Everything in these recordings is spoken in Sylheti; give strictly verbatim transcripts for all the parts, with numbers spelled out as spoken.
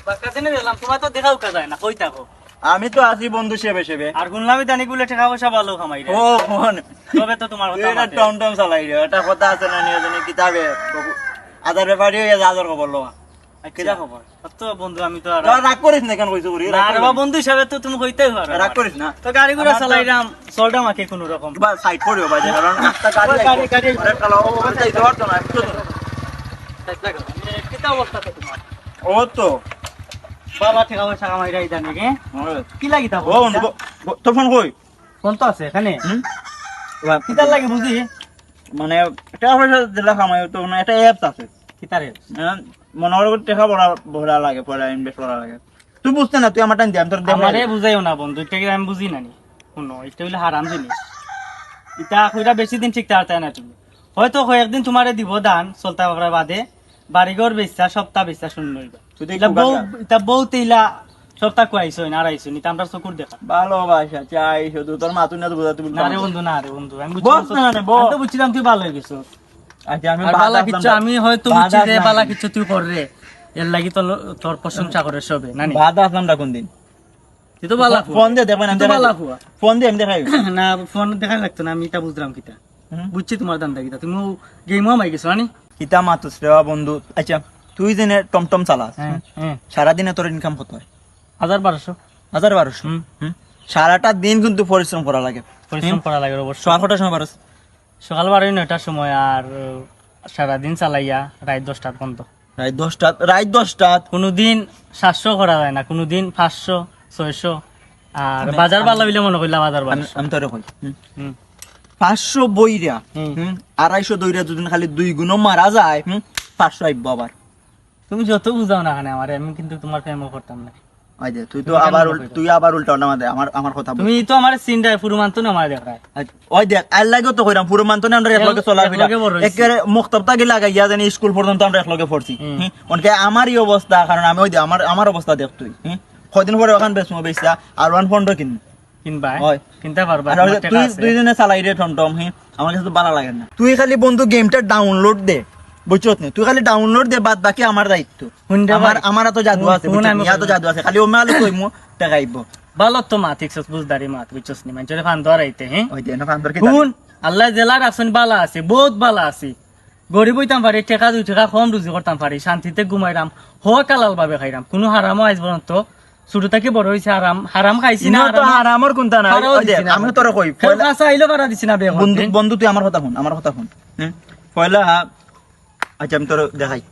বাক্কা দিনে গেলাম, তোমার তো দেখা উকা যায় না, কই থাকো? আমি তো আছি বন্ধু সেবে সেবে। আর শুনলাম ইদানিং বুলে টেকা পয়সা ভালো কামাই রে। ও, কোন? তবে তো তোমার কথা এটা মাতে। টমটম চালাই রে, এটা কথা আছে না নিয়ে জানি কিতাবে। আদার ব্যাপারে ওই আদার খবর লওয়া। আচ্ছা। কিতা খবর? তো বন্ধু, আমি তো আর না, রাগ করিস না, কেন কইছো করি? না রে বা, বন্ধু হিসাবে তো তুমি কইতেই পারো। রাগ করিস না। তো গাড়ি ঘোড়া আমার তো চালাইলাম, চললাম আগে কোনো রকম। বা সাইড করিও বাজে, কারণ একটা গাড়ি গাড়ি, আইবো। গাড়ি। আরে কালাও, ওই যাইতে পারতো না, বুঝছো তো? সাইড লাগা। এ, কিতা অবস্থা তো তোমার? ও তো। বালা টেকা পয়সা কামাই রাই জানি রে। হ্যাঁ। কি লাগি তা ও, বন্ধু, বন্ধু? ব-, ব-, তোর ফোন কই? ফোন তো আছে এখানে। হুম? কিতার লাগি বুঝি? মানে, টেকা পয়সা যেলা কামাই তো, মানে, একটা অ্যাপস আছে। কিতার অ্যাপস? হ্যাঁ, মনে করো টেকা ভরা, ভরা লাগে, পয়লা ইনভেস্ট করা লাগে। তুই বুঝতে না, তুই আমার টাইম দে, আমি তোর দেখাই আমারে দিই। বুঝাইও না বন্ধু, ইটা কি আমি বুঝি না নি? শুনো, ইটা অইলে হারাম জিনিস। ইটা কইরা বেশি দিন টিকতে পারতে না তুমি। হয়তো কয়েকদিন তোমারে দিব দান, চলতা বাপরা বাদে, বাড়িঘর বেচা, সপ্তাহ বেচা শূন্য অইবা। তুই তো ইলা একটু বউ, বাগা। ইটা বউ তেইলা সপ্তাহ কুয়াইছো না, আড়াইছো নি, তা আমরা চকুর দেখা। ভালোবাসা চাই শুধু, তোর মাতুন না তো বুঝাতে বলতে না রে বন্ধু, না রে বন্ধু, আমি বুঝছি বস তো, না, না, বস। আমি তো বুঝছিলাম তুই ভালো হয়ে গেছো। আচ্ছা, আমি আর বাদ বালা আসলাম কিচ্ছু, না। আমি হয়তো বাদ বুঝছি যে আসলাম বালা না। কিচ্ছু তুই কর রে, এর লাগি তোর, তোর প্রশংসা করে সবে, না নি? বাদ আসলাম না কোন দিন? তুই তো বালা ফো-, ফোন দে, দেখবেন, আমি তুই তো দেখাই বালা দিই। ফোয়া। ফোন দে, আমি দেখাই দিই। না, ফোন দেখা লাগতো না, আমি ইটা বুঝলাম কিতা। হুম। বুঝছি তোমার ধান্দা কিতা, তুমি ও গেমও হামাই গেছো, না নি? কিতা মাতুস রে বা বন্ধু? আচ্ছা, তুই যেনে টমটম চালাস, হ্যাঁ, হুম? হ্যাঁ। সারাদিনে তোর ইনকাম কত হয়? হাজার বারোশো। হাজার বারোশো? হুম। হুম। সারাটা দিন কিন্তু পরিশ্রম করা লাগে। পরিশ্রম হুম। করা লাগে অবশ্য। সকাল কটার সময় বারোস? সকাল বারোই নয়টার সময়, আর, আহ, সারাদিন চালাইয়া রাইত দশটাত বন্ধ। রাইত দশটাত, রাইত দশটাত? কোনোদিন সাতশো করা যায় না, কোনোদিন পাঁচশো, ছয়শো। আর আমি, বাজার আমি, ভালা অইলে মনে করলাম হাজার আমি, বারোশো। আমি তোরে কই, হুম। হুম। পাঁচশো বইরা, হুম। হুম, আড়াইশো দইরা যদি খালি দুই গুণও মারা যায়, হুম, পাঁচশো আইবো আবার। তুমি যত বুঝাও না কেনে আমারে, আমি কিন্তু তোমার প্রেমও করতাম না। ওই দে, তুই তো তুমি কেন আবার মনে উল-, করো? তুই আবার উল্টা উল্টা মাতে আমার, আমার কথা বল। তুমি তো আমারে চিন্তায় ফুরু মানতো না আমারে দেখায়। আচ্ছা, ওই দেখ, আর লাগেও তো কইরাম, ফুরু মানতো না, আমরা একলগে একলগে চলাফেরা। বড় হইছি। একেবারে মক্তব থাকি লাগাইয়া জানি স্কুল পর্যন্ত আমরা একলগে পড়ছি। হুম। হুম, অনকে আমার এই অবস্থা, কারণ আমি ওই দে, আমার, আমার অবস্থা দেখ তুই। হুম, কয়দিন পরে ওখান বেসমু বেচা, আর ওয়ান পনেরো কিনবো। কিনবা, হ্যাঁ? হয়। কিনতে পারবা, আর তোমার ওই যে টেকা তুই আছে। দুইজনে চালাই রে টমটম, হুম, আমার কাছে তো ভালা লাগে না। তুই খালি বন্ধু গেমটা ডাউনলোড দে, বুঝছত নি? তুই খালি ডাউনলোড দে, বাদ বাকি আমার দায়িত্ব। হুন রে আমার, ভাই। আমার এত জাদু হুন, আছে, হুন, বুঝছত আমি নি? এত কইবো। জাদু আছে। খালি ও মেলা কইমু, টেকা আইবো। ভালো তো মাত, ঠিক আছে, বুঝদারি মাত, বুঝছস নি? মানুষের ফান ধরাইতে, হ্যাঁ? ওই দে, না ফান ধর কি হুন, জানি? আল্লাহ জেলা রাখছইন, বালা আছে, বহুত বালা আছে। গরিব অইতাম পারি, টেকা দুই টেকা কম রুজি করতাম পারি, শান্তিতে ঘুমাইরাম, হক হালাল ভাবে খাইরাম, কুনু হারামও আইজ পর্যন্ত ছোট থাকি বড় অইছি, হারাম, হারাম খাইছি না, ইনো তো হারাম, হারামর কুন্তা নাই। ফাড়াও ওই দে, দিছি না। আমি তোরে কই, কেউ পয়লা কাছে আইলেও ফাড়া দিছি না, বেগম। বন্ধু, বন্ধু, তুই আমার কথা হুন, আমার কথা হুন। হুম? পয়লা, আচ্ছা, আমি তোরে দেখাই।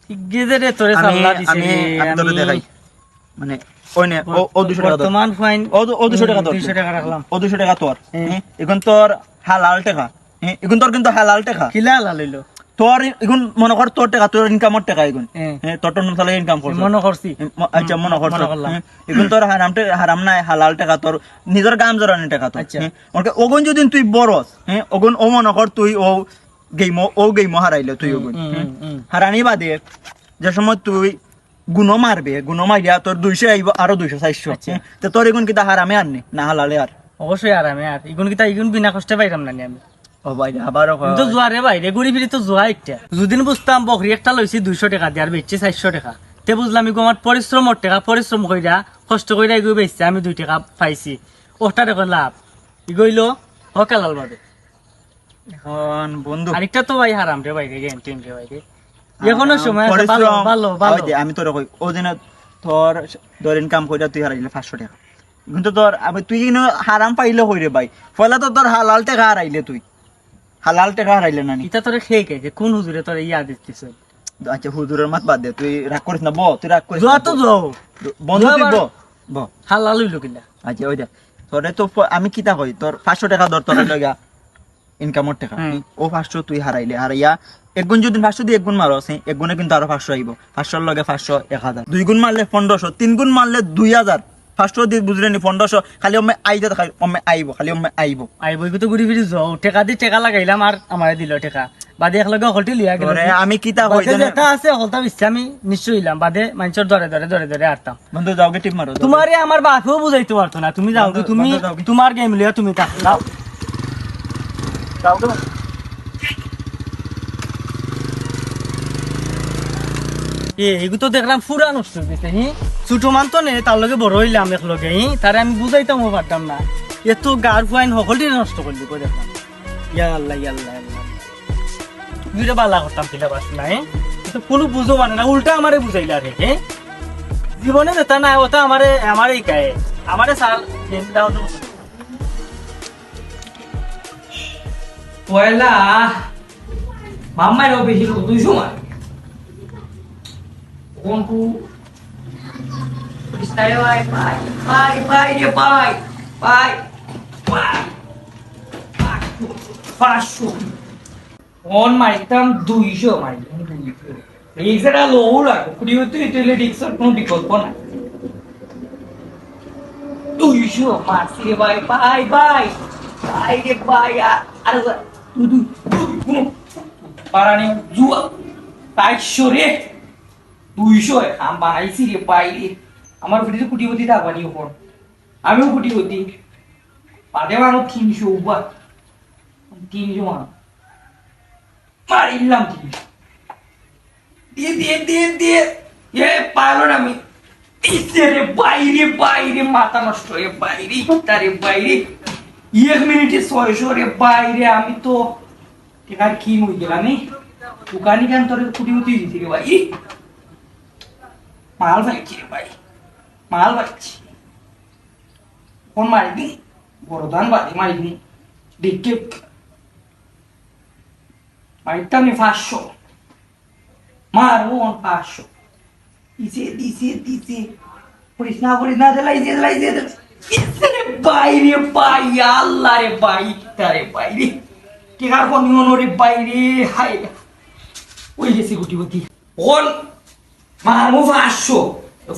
ঠিক গেছে রে, তোরে আমি, সাল্লা দিছে আমি, রে, আমি তোরে আমি দেখাই। মানে, ওই নে, ও, ও দুইশো টেকা ধর। বর্তমান ফাইন ও দু-, ও দুইশো টেকা ধর। দুইশো টেকা রাখলাম। ও দুইশো টেকা তোর। হ্যাঁ। হ্যাঁ, এখন তোর হালাল টেকা। হ্যাঁ, এখন তোর কিন্তু হালাল টেকা। কিলা হালাল অইলো? তোর এখন মনে কর তোর টেকা, তোর ইনকামর টেকা এখন। হ্যাঁ। হ্যাঁ, তোর টন তাহলে ইনকাম করছিস। মনে করছি। হ্যাঁ, ম-, আচ্ছা, হুম, মনে করছিস। মনে করলাম। হ্যাঁ, এখন তোর হারাম টে-, হারাম নাই, হালাল টেকা তোর, নিজের গাম জড়ানি টেকা তোর। আচ্ছা। হ্যাঁ, ওকে, ওগুন যদি তুই বরস, হ্যাঁ, ওগুন ও মনে কর তুই ও গেমও, ও গেমও হারাইলে তুই হুম, ওগুন। হুম, হ্যাঁ? হুম, হুম। হারানি বাদে যে সময় তুই গুনো মারবে, গুনো মারিয়া তোর দুইশো আইবো, আরো দুইশো, চাইরশো। আচ্ছা। হ্যাঁ? তো তোর এখন কিতা হারামে আর নি, না হালালে আর? অবশ্যই হারামে আর। ইগুন কিতা, ইগুন বিনা কষ্টে পাইরাম না নি আমি। ও ভাই, আবারও কয়। কিন্তু জুয়া রে ভাই রে, ঘুরি ফিরি তো জুয়া একটা। যুদিন বুঝতাম বকরি একটা লইছি দুইশো টেকা দিয়া আর বেচছি চাইরশো টেকা, তে বুঝলাম ইগু আমার পরিশ্রমর টেকা, পরিশ্রম কইরা, কষ্ট কইরা ইগু বেচছি, আমি দুই টেকা পাইছি, ওটার এখন লাভ। ইগু অইলো হক হালাল ভাবে। এখন বন্ধু, আরেকটা তো ভাই হারাম রে ভাই রে, গেম টেম রে ভাই রে। এখনো আরাম, সময় আছে, ভালো, পরিশ্রম। ভালো, ভালো। ওই দে, আমি তোরে কই, ও দিন তোর, ধর, ইনকাম কইরা তুই হারাইলে পাঁচশো টেকা। কিন্তু তোর, আবে, তুই ইনো হারাম পাইলে কই রে ভাই? পয়লা তো তোর হালাল টেকা হারাইলে তুই। হালাল টেকা হারাইলে না নি? ইটা তোরে খেয়ে খেয়ে, কোন হুজুরে তোরে ইয়া দিতেছে? আচ্ছা, হুজুরের মাত বাদ দে, তুই রাগ করিস না, ব, তুই রাগ করিস জুয়া না, তো ব। জুয়াও। বন্ধু, জুয়া তুই বার-, ব, ব। হালাল অইলো কিলা? আচ্ছা, ওই দেখ, তোরে তো প-, আমি কিতা কই, তোর পাঁচশো টেকা ধর, তোর লইগা ইনকামর টেকা। হুম। ও পাঁচশো তুই হারাইলে, হারাইয়া এক গুণ যদি পাঁচশো দিয়ে এক গুণ মারস, হ্যাঁ, এক গুণে কিন্তু আরো পাঁচশো আইবো। পাঁচশোর লগে পাঁচশো, এক হাজার। দুই গুণ মারলে পনেরোশো, তিন গুণ মারলে দুই হাজার। পাঁচশো দিয়ে বুঝলে নি, পনেরোশো, খালি অমে আইতে, খালি অমে আইবো, খালি অমে আইবো। আইবো, ইগু তো ঘুরি ফিরি যাও, টেকা দি টেকা লাগাইলাম আর আমারে দিল টেকা। বাদে এক লগে হকলটি লিয়া গেল। তোরে আমি কিতা কই বাদে জানে? যেটা আছে হকলটা বেচছি আমি নিশ্চয় অইলাম। বাদে মানষর দরে দরে দরে দরে আরতাম। বন্ধু, যাও গি, টিপ মারো, যাও গি। তোমারে আমার বাপেও বুঝাইতে পারতো না, তুমি যাও গি, বন্ধু, তুমি বন্ধু, যাও গি। তোমার গেম লইয়া তুমি থাকো, যাও। যাও গি। এ, এগু তো দেখলাম পুরা নষ্ট অই গেছে, হি? ছোট মান তো নে, তার লগে বড় অইলাম এক লগে, হি? তারে আমি বুঝাইতামও পারতাম না। এ তো গার ফুয়াইন হকলটিরে নষ্ট করি দিবো দেখলাম। ইয়া আল্লাহ, ইয়া আল্লাহ, ইয়া আল্লাহ। দুইটা বালা করতাম কিলা বাস নাই। এ তো কুনু বুঝো মানে না, উল্টা আমারে বুঝাইলা রে, হি? জীবনে যেতা না, ওতা আমারে, আমারে ইকায়। আমারে স্যার, চিন্তা হতো। পয়লা, মাম্মায় রো বেশি লোক, দুইশো মার। কোন কু? কৃষ্ণায় ভাই, ভাই, ভাই, ভাই রে ভাই, ভাই, ভাই। পাঁচশো, পাঁচশো। ফোন মারিতাম দুইশো, মারিতাম দুইশো। রিক্স এটা লও লাগে, কুড়ি হইতে হইতে হইলে রিক্সের কোনো বিকল্প নাই। দুইশো মারছি রে ভাই, ভাই, ভাই। ভাই রে ভাই, আর, আর, দুই, দুই, দুই, কোনো পারা নেই, জুয়া। চারশো রে, দুইশো, আমি বানাইছি রে ভাই রে। আমার ফিরে কুটিপতি থাকবা নি এখন। আমিও কুটিপতি। বাদে মানো তিনশো, উবা। তিনশো মানো। মারিলাম তিনশো। দিয়ে, দিয়ে, দিয়ে, দিয়ে। এ, পারলাম না আমি। ইসে রে, বাইরে, বাইরে, মাথা নষ্ট রে, বাইরে, ইফতারে, বাইরে। এক মিনিটে ছয়শো রে, বাইরে, আমি তো টেকার কিং অই গেলাম, নি? দোকানি কেন তোর কুটিপতি দিছি রে ভাই? ই! মাল পাইছি রে ভাই, মাল পাইছি। ফোন মারি দি, বড় দান বাড়ি মারি দি। দেখে মারিতাম নি পাঁচশো। মারবো অন পাঁচশো। দিছে, দিছে, দিছে। করিস না, করিস না, দিলাই, দিলাই, দিলাই। ইসে রে ভাই রে ভাই, আল্লাহ রে ভাই, ইফতারে ভাই রে। টেকার কমি অনো রে ভাই রে, হায়। অই গেছি কুটিপতি। অন মারমু পাঁচশো,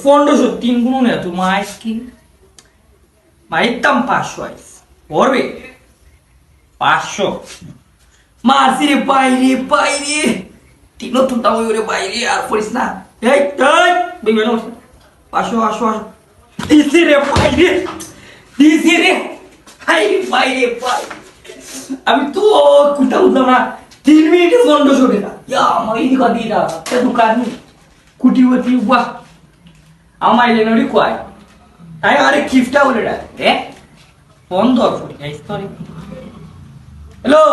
পনেরোশো, তিন গুণ নে, তুই মাইস কি? মারিতাম পাঁচশো আইস। পড়বে? পাঁচশো। মারছি রে, বাইরে, বাইরে। তিনও তুলতাম ওই ওরে বাইরে, আর পড়িস না। এই, এই, বেইমান অস। পাঁচশো, পাঁচশো, পাঁচশো। দিছে রে, বাইরে। দিছে রে। হায় রে, বাইরে, বাইরে। আমি তো কুন্তা বুঝলাম না। তিন মিনিটে পনেরোশো টেকা। ইয়া, আমার এই দিকে দিয়ে দাও। একটা দোকান নেই। কুটিপতি, বাহ। আমার এলে নড়ি কয়। তাই আরে কিফটা বলে ডাক, এ? ফোন ধর, ফোন, এই story। হ্যালো?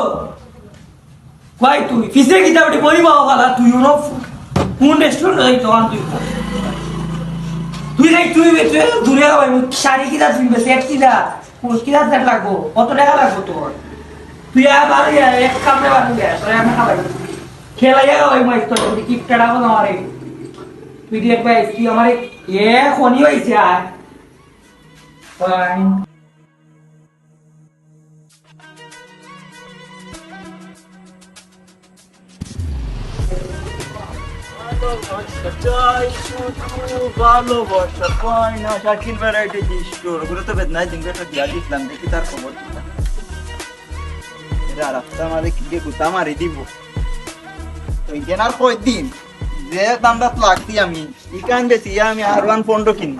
কই তুই? পিছে কিতা বেটি বলি বাবা বালা, তুই অনো কোন restaurant যাই তোমার তুই? তুই যাই, তুই বে, তুই দূরে যা ভাই, শাড়ি কিতা তুই বে, set কিতা? কোচ কিতা set লাগবো? কত টাকা লাগবো তোর? তুই আর বারো যা, এক কামড়ে বারো যা, তোরে আমি খাওয়াই। খেলাইয়া খাওয়াই মাইক তোর, তুই কিপটা ডাবো আমারে। তুই দেখ ভাই, তুই আমারে, এ, খনি হইছে আর। Fine। ভালোবাসা চাই শুধু ভালোবাসা পাই না। শাকিল ভ্যারাইটি স্টোর, ওগুলো তো বেদনায় দিন একটা দিয়া দিছিলাম, দেখি তার খবর কিতা। এরা রাস্তা মাঝে কি যে গুতা মারি দিব। তো ইখান আর কয়দিন যে দামদাত লাগছি আমি, ইখান বেশি আমি আর ওয়ান পনেরো কিনি।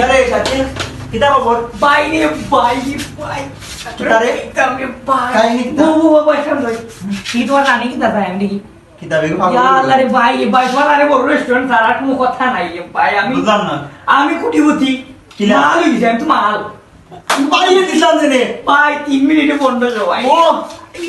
আরে, শাকিল, কিতা খবর? ভাই রে, ভাই রে, ভাই। কিতা রে? কিতা রে, ভাই? কাহিনী কিতা? বউ, বউ, বউ, বউ, সামনে। কি তোমার রানী কিতা চায়? আমি দেখি। কিতা বেগম? ইয়া আল্লাহ রে, ভাই, ভাই, তোমার আরে বড় restaurant, তারা কোনো কথা নাই রে, ভাই। আমি, বুঝলাম না। আমি কোটিপতি। কিলা? মাল হয়ে গেছে, আমি তো মাল। বাইরে দিছিলাম যে রে। ভাই, তিন মিনিটে পনেরোশো, ভাই। ও,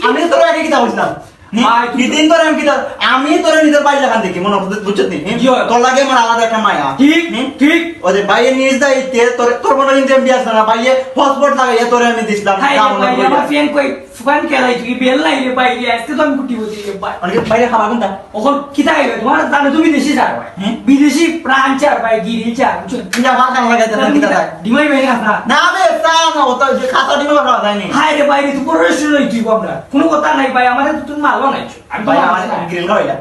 আমি তোর আগে কিতা বলছিলাম? নি-, ভাই, তুই নিতিন তোর আমি কিতা, আমি তোর নিজের বাইরে লাখান দেখি, মনে বুঝ-, বুঝছত নি? নি? কি হয়? তোর লাগে আমার আলাদা একটা মায়া। ঠিক, নি? ঠিক। ওই যে বাইরে নিয়ে যাই, তে তোর, তোর মনে কিন্তু এমবি আসবে না, বাইরে হটস্পট লাগাইয়া তোরে আমি দিছিলাম, হায় রে দাম ভাই, মনে করিয়া। আমার ফ্যান কই? ফ্যান খেলাই তুই, বেল নাই রে ভাই, আজকে তো আমি কুটিপতি রে ভাই। অনেকে বাইরে খাবার কোনটা? ওখন কিতা খাইবে? তোমার জানো তুমি দেশি চার ভাই। হুম? বিদেশি প্রাণ চার ভাই, গিরি চার, বুঝছো? কিতা ভাত খাওয়া লাগে, কিতা খায়? ডিমাই ভাই খাতা। না বে, তা না, ওটা যে খাতা ডিমে খাওয়া যায় নি। হায় রে ভাই, তুই পড়াশোনা নাই তুই বাবরা। কোনো কথা নাই ভাই, আমারে তো তুমি মারবা নাই। আমি তো ভাই, মারবা আমার নাই। গ্রিল খাওয়াইলা।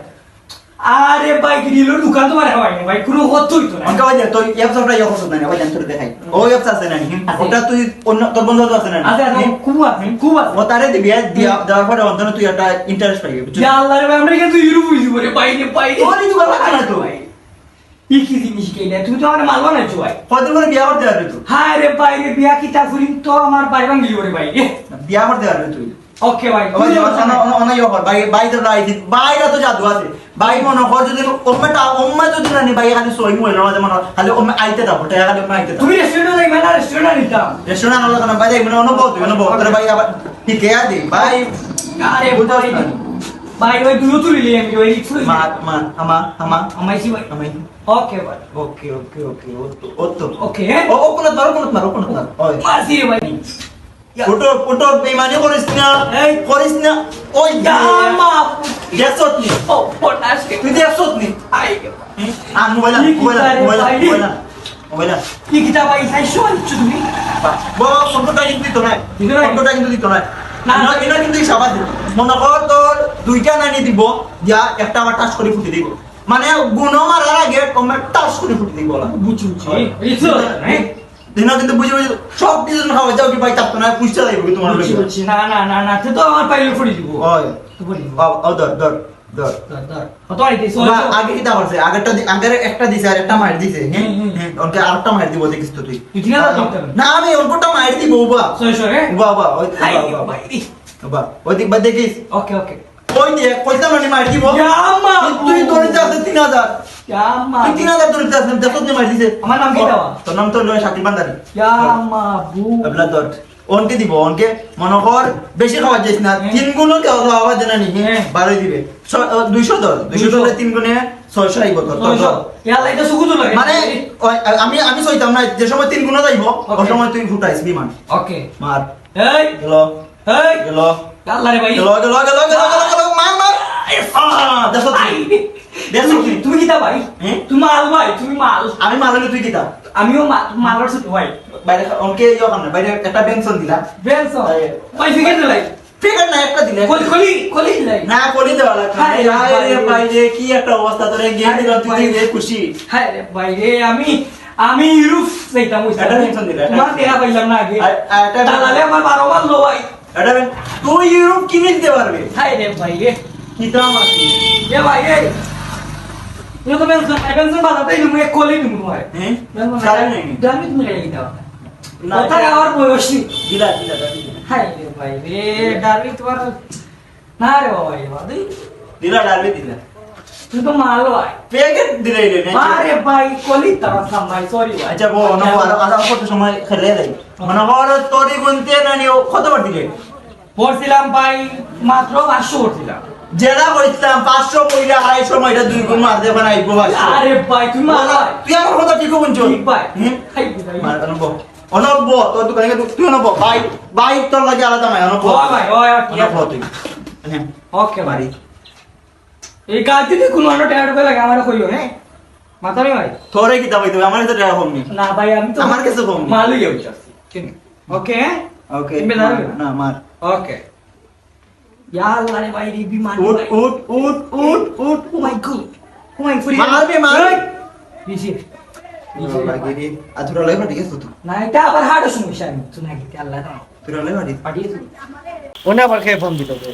আরে ভাই, গ্রিলর দোকান তো মানে হয় না ভাই, কোনো কথা হইতো না। অনকা ভাই, তুই অ্যাপস ওটা ইয়ে করছিস না, ভাই, আমি তোরে দেখাই। ও অ্যাপস আছে না নি? আছে। ওটা তুই অন্য, তোর বন্ধু আছে না নি? আছে, আছে, হুম? খুব আছে, খুব আছে। ও তারে দিবি, দিয়া, হুম। দেওয়ার পরে অন্তত তুই একটা ইন্টারেস্ট পাইবি, বুঝছিস? ইয়া আল্লাহ রে ভাই, আমরা কিন্তু ইউরোপ হইছি রে, বাইরে, বাইরে। ওর এই দোকান আছে না তো। ভাই। ই কি জিনিস কিনে? তুই তো আমার মাল বানাইছো ভাই। কদিন পরে বিয়া করতে পারবি তুই? হায় রে ভাই রে, বিয়া কিতা করিম তো আমার ভাই ভাঙলি ওরে ভাই রে। বিয়া করতে পারবি তুই? ওকে ভাই, অনো, অনো, অনো, অনো ইয়ে কর, ভাই, ভাই তো লাই দি, ভাই তো জাদু আছে। ভাই মনো কর যদি ওম্মেটা, ওম্মে যদি না নি, ভাই খালি সই মোবাইলর মাঝে মনো কর, খালি ওম্মে আইতে থাকবো, টেকা খালি ওম্মে আইতে থাকবো। তুমি রেস্টুরেন্টে যাইবা না, রেস্টুরেন্টে নিতাম। রেস্টুরেন্টে আনো না, ভাই, যাইবো না, অনো বউ, তুই অনো বউ, তোর ভাই আবার ঠিক আছে, ভাই। আরে বুঝছস ভাই, না? ভাই, ওই দুটো তুলি লিয়ে আমি, ওই রিক্স হইছে। মার, মার, হামা, হামা। হামাইছি ভাই। হামাই। ওকে ভাই। ওকে, ওকে, ওকে, ও তো, ও তো। ওকে। ও, ও কোন মার, ও কোন মার, ও কোন মার। ওই। মারছি রে ভাই। উঠো, উঠো, বেইমানি করিস না। এই। করিস না। ওই যে। ইয়া মা। দেখছত নি? ও, ও, আজকে। তুই দেখছত নি? আই। হুম? আর মোবাইল আন, কি মোবাইল আন, কিতা রে মোবাইল আন, ভাই? মোবাইল আন, মোবাইল আন। কি কিতা ভাই? চাইরশো আনছো তুমি? বাবা, পনেরোটা কিন্তু দিত নাই। দিত নাই? পনেরোটা কিন্তু দিত নাই। না। ইনো, ইনো কিন্তু হিসাব আছে। মনে কর তোর দুইটা নানি দিব, দিয়া একটা আবার টাস করে ফুটি দিব। মানে, গুনো মারার আগে কমে টাস করে ফুটি দিব ওলা। বুঝছি, বুঝছি। হ্যাঁ। এই তো, হ্যাঁ। দিনা কিন্তু বুঝি বুঝি সব কিছু খাওয়া যাও কি ভাই, থাকতো না, পুষতে যাইব কি তোমার বুঝছি, লগে? বুঝছি। না, না, না, না, তুই তো আমার পাইলে ফুটি দিব। ওই। তো ফুটি দিব। বাবা, ও ধর, ধর, ধর। ধর, ধর। কত আইতে? ছয়শো। আগে কিতা করছে? আগেরটা দি-, আগের একটা দিছে আর একটা মার দিছে, হ্যাঁ? হুম, হুম। হ্যাঁ, ওকে আরেকটা মার দিব, দেখিস তো তুই। তুই তিন হাজার দিতে হবে। না, আমি ওর কোটা মার দিব, বাবা। ছয়শো, হ্যাঁ? বাবা, ওই, হাই, বাবা, বাবা। ভাই। বাবা, ওই দিক, বাবা, দেখিস। ওকে, ওকে। ওই যে, কইতাম না, মার দিব। ইয়া আম্মা। তুই, তুই ধরে যা, আছে তিন হাজার। ইয়া আম্মা। তুই তিন হাজার ধরে যা, আছে, দেখো তুই মার দিছে। আমার নাম কি ও, দেওয়া? তোর নাম তো লয় শাকিল ভান্ডারি। ইয়া আম্মা, বু। এবলা ধর। অনকে দিব, অনকে মনে কর বেশি খাওয়া যাইস না। হ্যাঁ। তিন গুণও দেওয়া, দেওয়া আবার দেনা নি, হ্যাঁ, হ্যাঁ। বাড়াই দিবে। ছ-, আহ, দুইশো ধর, দুইশো দুইশো। ধরলে তিন গুণে ছয়শো আইব তোর, তোর, ছয়শো। তোর। ইয়া আল্লাহ, এটা সুকুত লাগে। মানে, ওই, আ-, আমি, আমি সইতাম না, যে সময় তিন গুণও যাইব, ওকে। ওই সময় তুই ফুটাইস বিমান। ওকে। মার। এই। গেল। এই। গেল। আল্লাহ রে ভাই। গেল, গেল, গেল, গেল, গেল, গেল, মার, মার। ইস। আহ, দেখো তুমি। আই। দেখো তুমি, তুমি। তুমি কিতা ভাই? হ্যাঁ? তুমি মাল ভাই, তুমি মাল। আমি মাল হইলে তুই কিতা? আমিও মা-, মালর ছোট ভাই। বাইরে খা-, অনকে ইয়ে ওখানে, বাইরে একটা বেনসন দিলা। বেনসন? এই। ভাই, ফিকে দিলাই। ফিকে না, একটা দিলে। কলি, কলি, কলি দিলাই। না, কলি দেওয়া লাগবে না। হায় রে হায় রে ভাই রে। ভাই রে, কি একটা অবস্থা তোরে গিয়ে হায় রে দিলাম, তুই ভাই। দিলে খুশি। হায় রে ভাই রে, আমি, আমি ইউরোপ যাইতাম, বুঝছো? একটা বেনসন দিলা, একটা তোমার বেনসন। দেখা পাইলাম না আগে। আর, আর একটা দালালে আমার বারো মাল লো ভাই। এটা বে-, তুই ইউরোপ কিনে দিতে পারবে। হায় রে ভাই রে। কিতাম আছে। এ ভাই রে। তুমি তো বেনসন, বেনসন বাজাতেই তুমি এক কলি তুমি ভাই। হ্যাঁ? বেনসন কারণ নাই। দামি তুমি রেখে দাও। না, কোথায় এটা আমার বয়সী? দিলা, দিলা, দিলা, দিলা। হায় রে ভাই রে, দামি তোমার না রে বাবা, এ বাবা, তুই দিলা, ডালবি দিলা। তুই তো মাল ভাই। প্যাকেট দিলে রে, নাকি? আরে ভাই, কলি তারা থাম ভাই, sorry ভাই। আচ্ছা, বল, না, বল, আরো, আরো কত সময় খেলে যাই? মনে কর, তোরই গুনতে না নিও, কতবার দিলে? পড়ছিলাম ভাই, মাত্র পাঁচশো পড়ছিলাম। যেটা কইছিলাম, পাঁচশো কইলে আড়াইশো, এটা দুই গুণ মার দেবে না, আইবো পাঁচশো। আরে ভাই, তুই মাল বল, ভাই। তুই আমার কথা ঠিক বুঝছো? ঠিক ভাই। হুম? খাই ভাই। মার, আনো, বল। অনব, তোর দোকানে গিয়ে তুই অনব, ভাই, ভাই, তোর লাগে আলাদা মাই, অনব। ওই ভাই, ওই, ওই, অনব তুই। হ্যাঁ। ওকে ভাই। বাড়ি। এই কাজ যদি কোনো আনো টেকা টুকা লাগে, আমারে কইও, হ্যাঁ? মাথা নেই ভাই। তোরে কিতা কইতে হবে? আমার কাছে টেকা কম নেই। না ভাই, আমি তো আমার কাছে কম নেই। মালই যাবো চাচ্ছি। ঠিক আছে। ওকে, হ্যাঁ? ওকে। তুমি দাঁড়াও। না, মার। ওকে। ইয়া আল্লাহ রে ভাই রে, বিমান উঠ, ভাই। উঠ, উঠ, উঠ, উঠ। Oh my God, oh my God। মারবে, মারবে। এই, নিচে। নিচে। লাগে রে। আর তোরা লই ফাটি গেছো তো। না, এটা আবার হার্টের সমস্যা, আমি তো নাকি, আল্লাহ জানে। তোরা লই ফাটি। ফাটি গেছে। ওনে আবার কে ফোন দিল রে?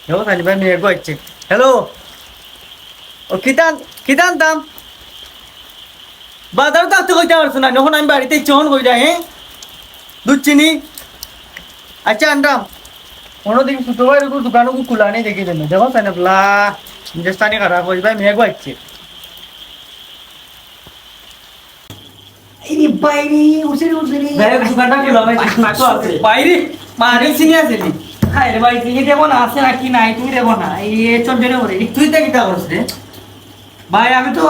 দেখো, সানি ভাই, মেয়ে গো আইছে। হ্যালো। ও, কিতান, কিতান দাম? বাজারো থাকতে কইতে পারছো না, যখন আমি বাড়িতে ইচ্ছা হন কইরা, হ্যাঁ? দুধ চিনি? আচ্ছা, আনরাম। অন্যদিন ছোট ভাইর দোকান খোলা নেই দেখি দেন। দেখো, সানি বলা, নিজের স্থানীয় খারাপ হইবা, মেয়ে গো আইছে। এই রে বাইরে, উঠে রে, উঠে রে। যাই হোক, দোকানটা খোলা ভাই, সুস্থ আছে। বাইরে, মানে চিনি আছে নি? হায় রে ভাই, চিনি দেখো না, আছে নাকি নাই, তুমি দেখো না। এই চঞ্চনে করে। তুই তো কিতা করছ রে? ভাই, আমি তো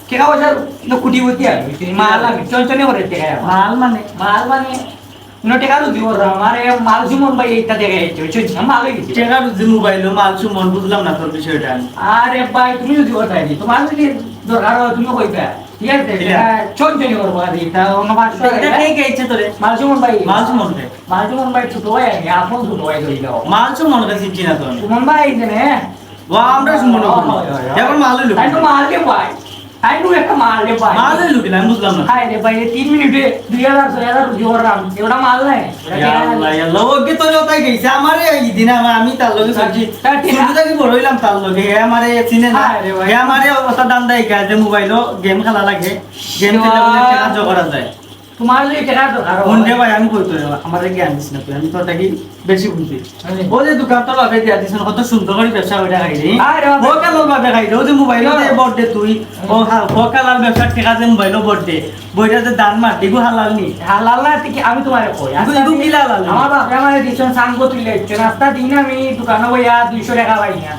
টেকা পয়সা তো কোটিপতি আমি, মাল আমি চঞ্চনে করে টেকা। মাল মানে? মাল মানে? নো টেকা রুজি করলাম, আরে মাল সুমন ভাই এইটা দেখে যাচ্ছে, বুঝছো? মাল হয়ে গেছে। টেকা রুজি মোবাইল, মাল সুমন, বুঝলাম না তোর বিষয়টা আমি। আরে ভাই, তুমি রুজি করতে আইনি, তোমার যদি দরকার হয়, তুমি কইবা, ঠিক আছে? ঠিক আছে। হ্যাঁ, চল, চল, করবো আর এটা অন্য পাঁচশো এটা টাকা। কে কে ইচ্ছে তোরে? মাল সুমন ভাই। মাল সুমন কে? মাল সুমন ভাই ছোট ভাই, আমি আপন ছোট ভাই ধরি দাও। মাল সুমন কে চিনছি না তো আমি। সুমন ভাই, এই যে নে। ও, আমরা সুমন ও, ভাই। হয়, হয়, হয়। এখন মাল হইলো। তাই তো মাল রে ভাই। তাই তো একটা মাল রে ভাই। মাল হইলো কিনা? আমি বুঝলাম না। হায় রে ভাই, এই তিন মিনিটে দুই হাজার, ছয় হাজার রুজি করলাম। এটা মাল নাই। এটা ইয়া টেকা নাই। আল্লাহ, ইয়া আল্লাহ। ওকে তো যতাই গেছে। আমারে এই দিন আমার, আমি তার লগে চলছি। তার টেকা। ছোট থাকি বড় হইলাম তার লগে। হে আমারে চিনে না। হায় রে ভাই। হে আমারে অত দাম দেয় কে যে মোবাইলও গেম খেলা লাগে। গেম খেলে বলে টেকা জোগাড় করা যায়। তোমার যদি টেকার দরকার হয়। হুন রে ভাই, আমি কই তোরে, আমারে জ্ঞান দিস না তুই, আমি তোর থাকি বেশি বুঝি। আরে। ও যে দোকান তোর বাপে দিয়া দিছইন, কত সুন্দর করি ব্যবসা করি খাইরে। আরে বাবা। ও কালার বাপে খাইরে, ও যে মোবাইল ও। যে বড় দে তুই, ও হা-, ও কালার ব্যবসার টেকা যে মোবাইল ও বড় দে, বইটা যে দান মার, এগু হালাল নি। হালাল না, তুই কি, আমি তোমারে কই। এগু, এগু কি হালাল নি? আমার বাপে আমারে দিছইন, সাঙ্গ তুই লেখছইন, নাস্তা দিন আমি দোকানো বইয়া দুইশো টেকা পাই না।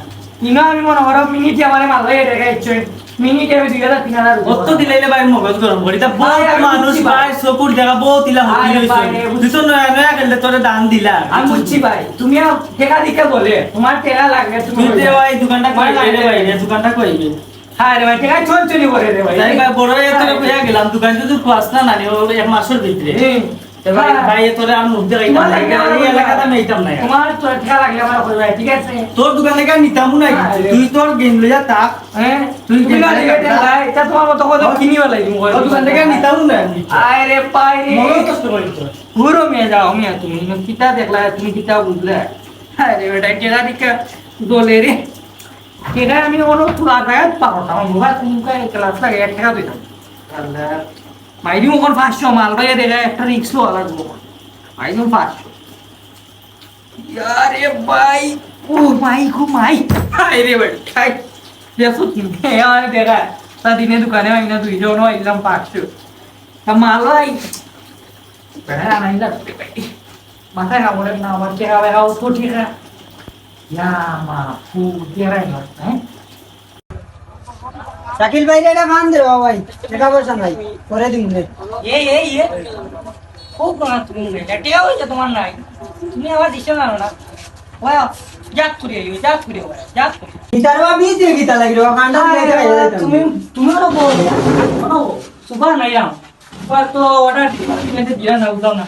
ইনো আমি মনে করো মিনিটে আমারে মারলে এই টেকা ইচ্ছে। মিনিটে আমি দুই হাজার, তিন হাজার অত দিলাইলে ভাই মগজ গরম করি। তা ভাই, বহুত আমি মানুষ বুঝছি ভাই। ভাই, চকুর দেখা বহুত ইলা ভাই, হকি রইছে। ভাই, আমি তুই তো নয়া নয়া খেলতে তোরে দান দিলা। আমি বুঝছি ভাই। তুমি আর টেকা দিতে বলে, তোমার টেকা লাগবে, তুমি তুই কইবে। দে ভাই, দোকানটা তোমার কই লাগবে। রে ভাই, এই দোকানটা কই রে? হ্যাঁ রে ভাই, টেকা চল চলি করে রে ভাই। তাই ভাই, বড় ভাই, তোরে হ্যাঁ। কইয়া গেলাম, দোকান যদি খুয়াস না, না নি, ও এক মাসের ভিতরে। হুম। এ ভাই, হ্যাঁ। ভাই, এ তোরে আর মুখ দেখাইতাম তোমার না। লাগে এই না, এলাকাতে মেইতাম না। তোমার তো টেকা লাগলে আমার কই ভাই, ঠিক আছে? তোর দোকান থেকে আর নিতাম না। আরে। তুই তোর গেম লইয়া থাক। হ্যাঁ? তুই তুমি গেম না লইয়া দিলে থাক। ভাই, এটা তোমার মতো করে কিনিবা লাগি, মোবাইল। তোর দোকান থেকে আর নিতাম না। আরে ভাই রে। মনে কষ্ট করি তো। ঘুরো মিয়া, যাও মিয়া, তুমি কিতা দেখলা, তুমি কিতা বুঝলা? আরে বেটা, টেকা দিকা দলে রে। টেকা আমি কোনো পুরা জায়গায় পাবো না। আমার মোবাইল তুমি ক্লাস লাগে, এক টেকা দিতাম। আল্লাহ। মাইরি ওখান পাঁচশো মাল ভাই, দেখা একটা রিক্স লওয়া লাগবো। মাইরি পাঁচশো। ইয়ারে ভাই, ও মাই গো মাই। হায় রে ভাই, খাই। দেখো তুমি, এ আমার দেখা। তা দিনে দোকানে হয় না, দুইজন আইলাম পাঁচশো। তা মাল ভাই। বেড়া আনাইলা। মাথায় কামড়ের না, আমার টেকা বেড়াও তো টেকা। ইয়া মা, ফু, টেকা বেড়া, হ্যাঁ? শাকিল ভাই, এটা ফান দে বাবা ভাই, টেকা পয়সা নাই, পরে দিন রে। এই, এই, এই। খুব না তুমি নাই, টেকা পয়সা তোমার নাই। তুমি আমার দিছো না, না। ওয়া, যাক করে আইও, যাক করে আইও, যাক করে। গিটার বা বিয়ে দিয়ে গিটার লাগি রে, কান্ডা আরে, দিয়ে গেলে তুমি, তুমি ওরা বলো, শোনো, সুপার নাই রাম। সুপার তো অর্ডার দিতে দিলা না, উঠাও না।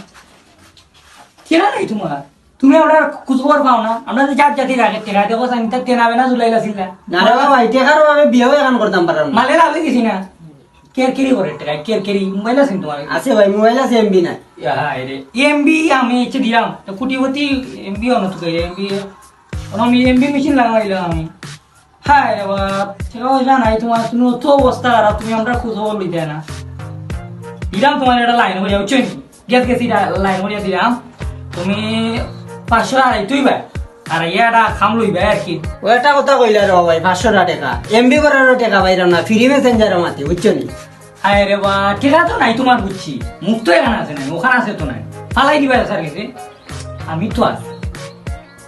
টেকা নাই তোমার। তুমি আমরা খোঁজ খবর পাও না। আমরা তো জাত জাতি রাখে টেকা দেখো, আমি তো টেনা বেনা জুলাইলা ছিলা। না রে বাবা, এই টেকার অভাবে বিয়েও এখন করতাম পারলাম না। মালে লাভ হয়ে গেছি না। কেরকেরি করে টেকা, কেরকেরি। মোবাইল আছে নি তোমার? আছে ভাই, মোবাইল আছে, এমবি নাই। ইয়া, হায় রে। এমবি আমি ইচ্ছে দিলাম। তো কোটিপতি এমবি অনো তো এমবি। আমি এমবি মেশিন লাগাইলাম আমি। হায় রে বাপ, টেকা পয়সা নাই তোমার, তুমি অত অবস্থা খারাপ, তুমি আমরা খোঁজ খবর লইতে না। দিলাম তোমার একটা লাইন করিয়া, বুঝছো নি? গ্যাস গ্যাস এটা লাইন করিয়া দিলাম। তুমি পাঁচশো আড়াই তুই ভাই, আর ইয়া একটা খাম লই ভাই আর কি। ও একটা কথা কইলা রে ভাই, পাঁচশো টেকা। এমবি করারও টেকা পাইলাম না, ফ্রি মেসেঞ্জারে মাতি, বুঝছো নি? হায় রে বা, টেকা তো নাই তোমার বুঝছি, মুখ তো এখানে আছে নাই, ওখানে আছে তো নাই। ফালাই দিবা স্যার গেছে, আমি তো আছি।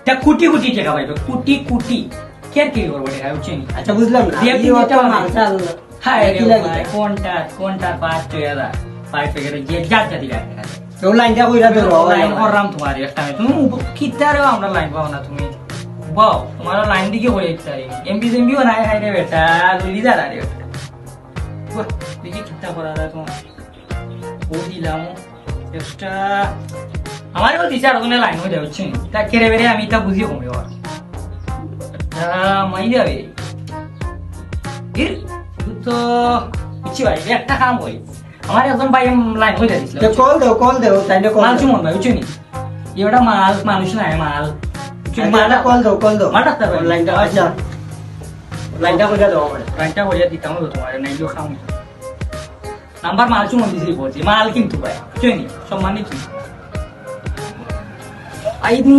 তা কোটি কোটি টেকা পাইবে, কোটি কোটি। কেরকেরি করবো টেকা, বুঝছো নি? আচ্ছা, বুঝলাম না। বিয়ে এই অত দিতে হবে। মালসাল হায় রে কি লাগে? ভাই, কোনটা, কোনটা পাঁচ ছয় হাজার? পাঁচ ছয় হাজার যে যার জাতি লাগে। কেউ লাইনটা কইরা দে বাবা, লাইন করলাম তোমার একটা। তুমি কিতারে আমরা লাইন পাও না তুমি? বাও, তোমার লাইন দিকে হয়ে যাচ্ছে। এমবি টেমবিও নাই, হায় রে বেটা, লুলি যা রে বেটা। বাহ, দেখি কিতা করা যায় তোমার। ও দিলাম। একটা আমার এবার দিছে আর ওখানে লাইন হয়ে যাচ্ছে। তা কেড়ে বেড়ে আমি তা বুঝিয়ে কমে আবার। তা মাই যাবে। এর তো বুঝছি ভাই, একটা কাম করি। আমার একজন ভাই লাইন হয়ে যাচ্ছে। তো কল দেও, কল দেও, তাইলে কল মাল দেও। সুমন ভাই, বুঝছো নি? এ ওটা মাল, মানুষ নাই, মাল। আচ্ছা, মাল একটা কল দেও, কল দেও। মাল ডাক্তার ভাই। লাইনটা, আচ্ছা। লাইনটা কইরা দেও আমার। লাইনটা কইরা দিতাম হবে তোমার, নাইলেও খাম। নাম্বার মাল চুমন দিছি বলছি, মাল কিন্তু ভাই, বুঝছো নি? সম্মানিত। আইনি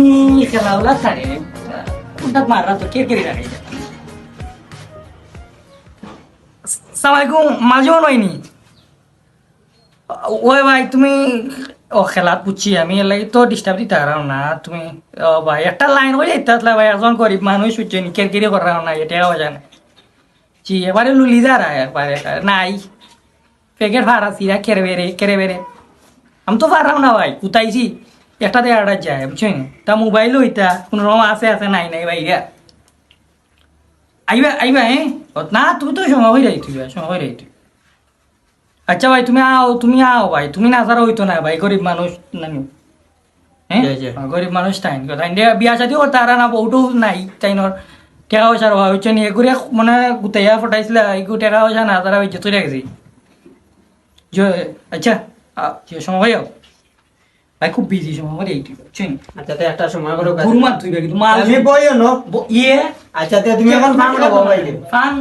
খেলা ওলা থাকে, কোনটা মাররা তো কে কে রাখে? সালাম আলাইকুম, মাল চুমন হয়নি? ওই ভাই, তুমি, ও, খেলাত বুঝছি আমি, এর লাগি তো ডিস্টার্ব দিতে পারো না তুমি। ও ভাই, একটা লাইন হয়ে যাইতে আসলে ভাই, একজন গরিব মানুষ, বুঝছো নি? কেরকেরি করাও না, এটা হওয়া যায় না। জি, এবারে লুলি যারা, একবারে নাই। প্যাকেট ফাড়া ছিড়া, কেড়ে বেড়ে, কেড়ে বেড়ে। আমি তো পারলাম না ভাই, কুতাইছি। একটা দেড়টা যায়, বুঝছো নি? তা মোবাইল হইতা, কোনো রকম আছে, আছে, নাই, নাই, ভাই, ইয়া। আইবা, আইবা, হ্যাঁ? ও, না, তুমি তো সময় হয়ে যাই, তুই ভাই, সময় হয়ে যাই, তুই। আচ্ছা ভাই, তুমি আও, তুমি আও ভাই, তুমি না ছাড়া হইতো না ভাই, গরিব মানুষ, নানি। হ্যাঁ? জি, জি। গরিব মানুষ তাইন, তাইন দিয়া বিয়া শাদি করতে আর না, বউটাও নাই, তাইনর টেকা পয়সার অভাব, বুঝছো নি? এগুরে মানে গুতাইয়া পটাইছিলা, এগু টেকা পয়সা না, তারা ওই যে তুই রাখছি। যে, আচ্ছা, আ, যে সময় হয়ে যাও। ভাই, খুব বিজি সময় আমার এই, বুঝছো নি? আচ্ছা, তে একটা সময় করো, গুরু মাত তুই ভাই, কিন্তু মাল আমি বইও না। ব-, ইয়ে? আচ্ছা, তে তুমি এখন ফান খাবো ভাই। ফান?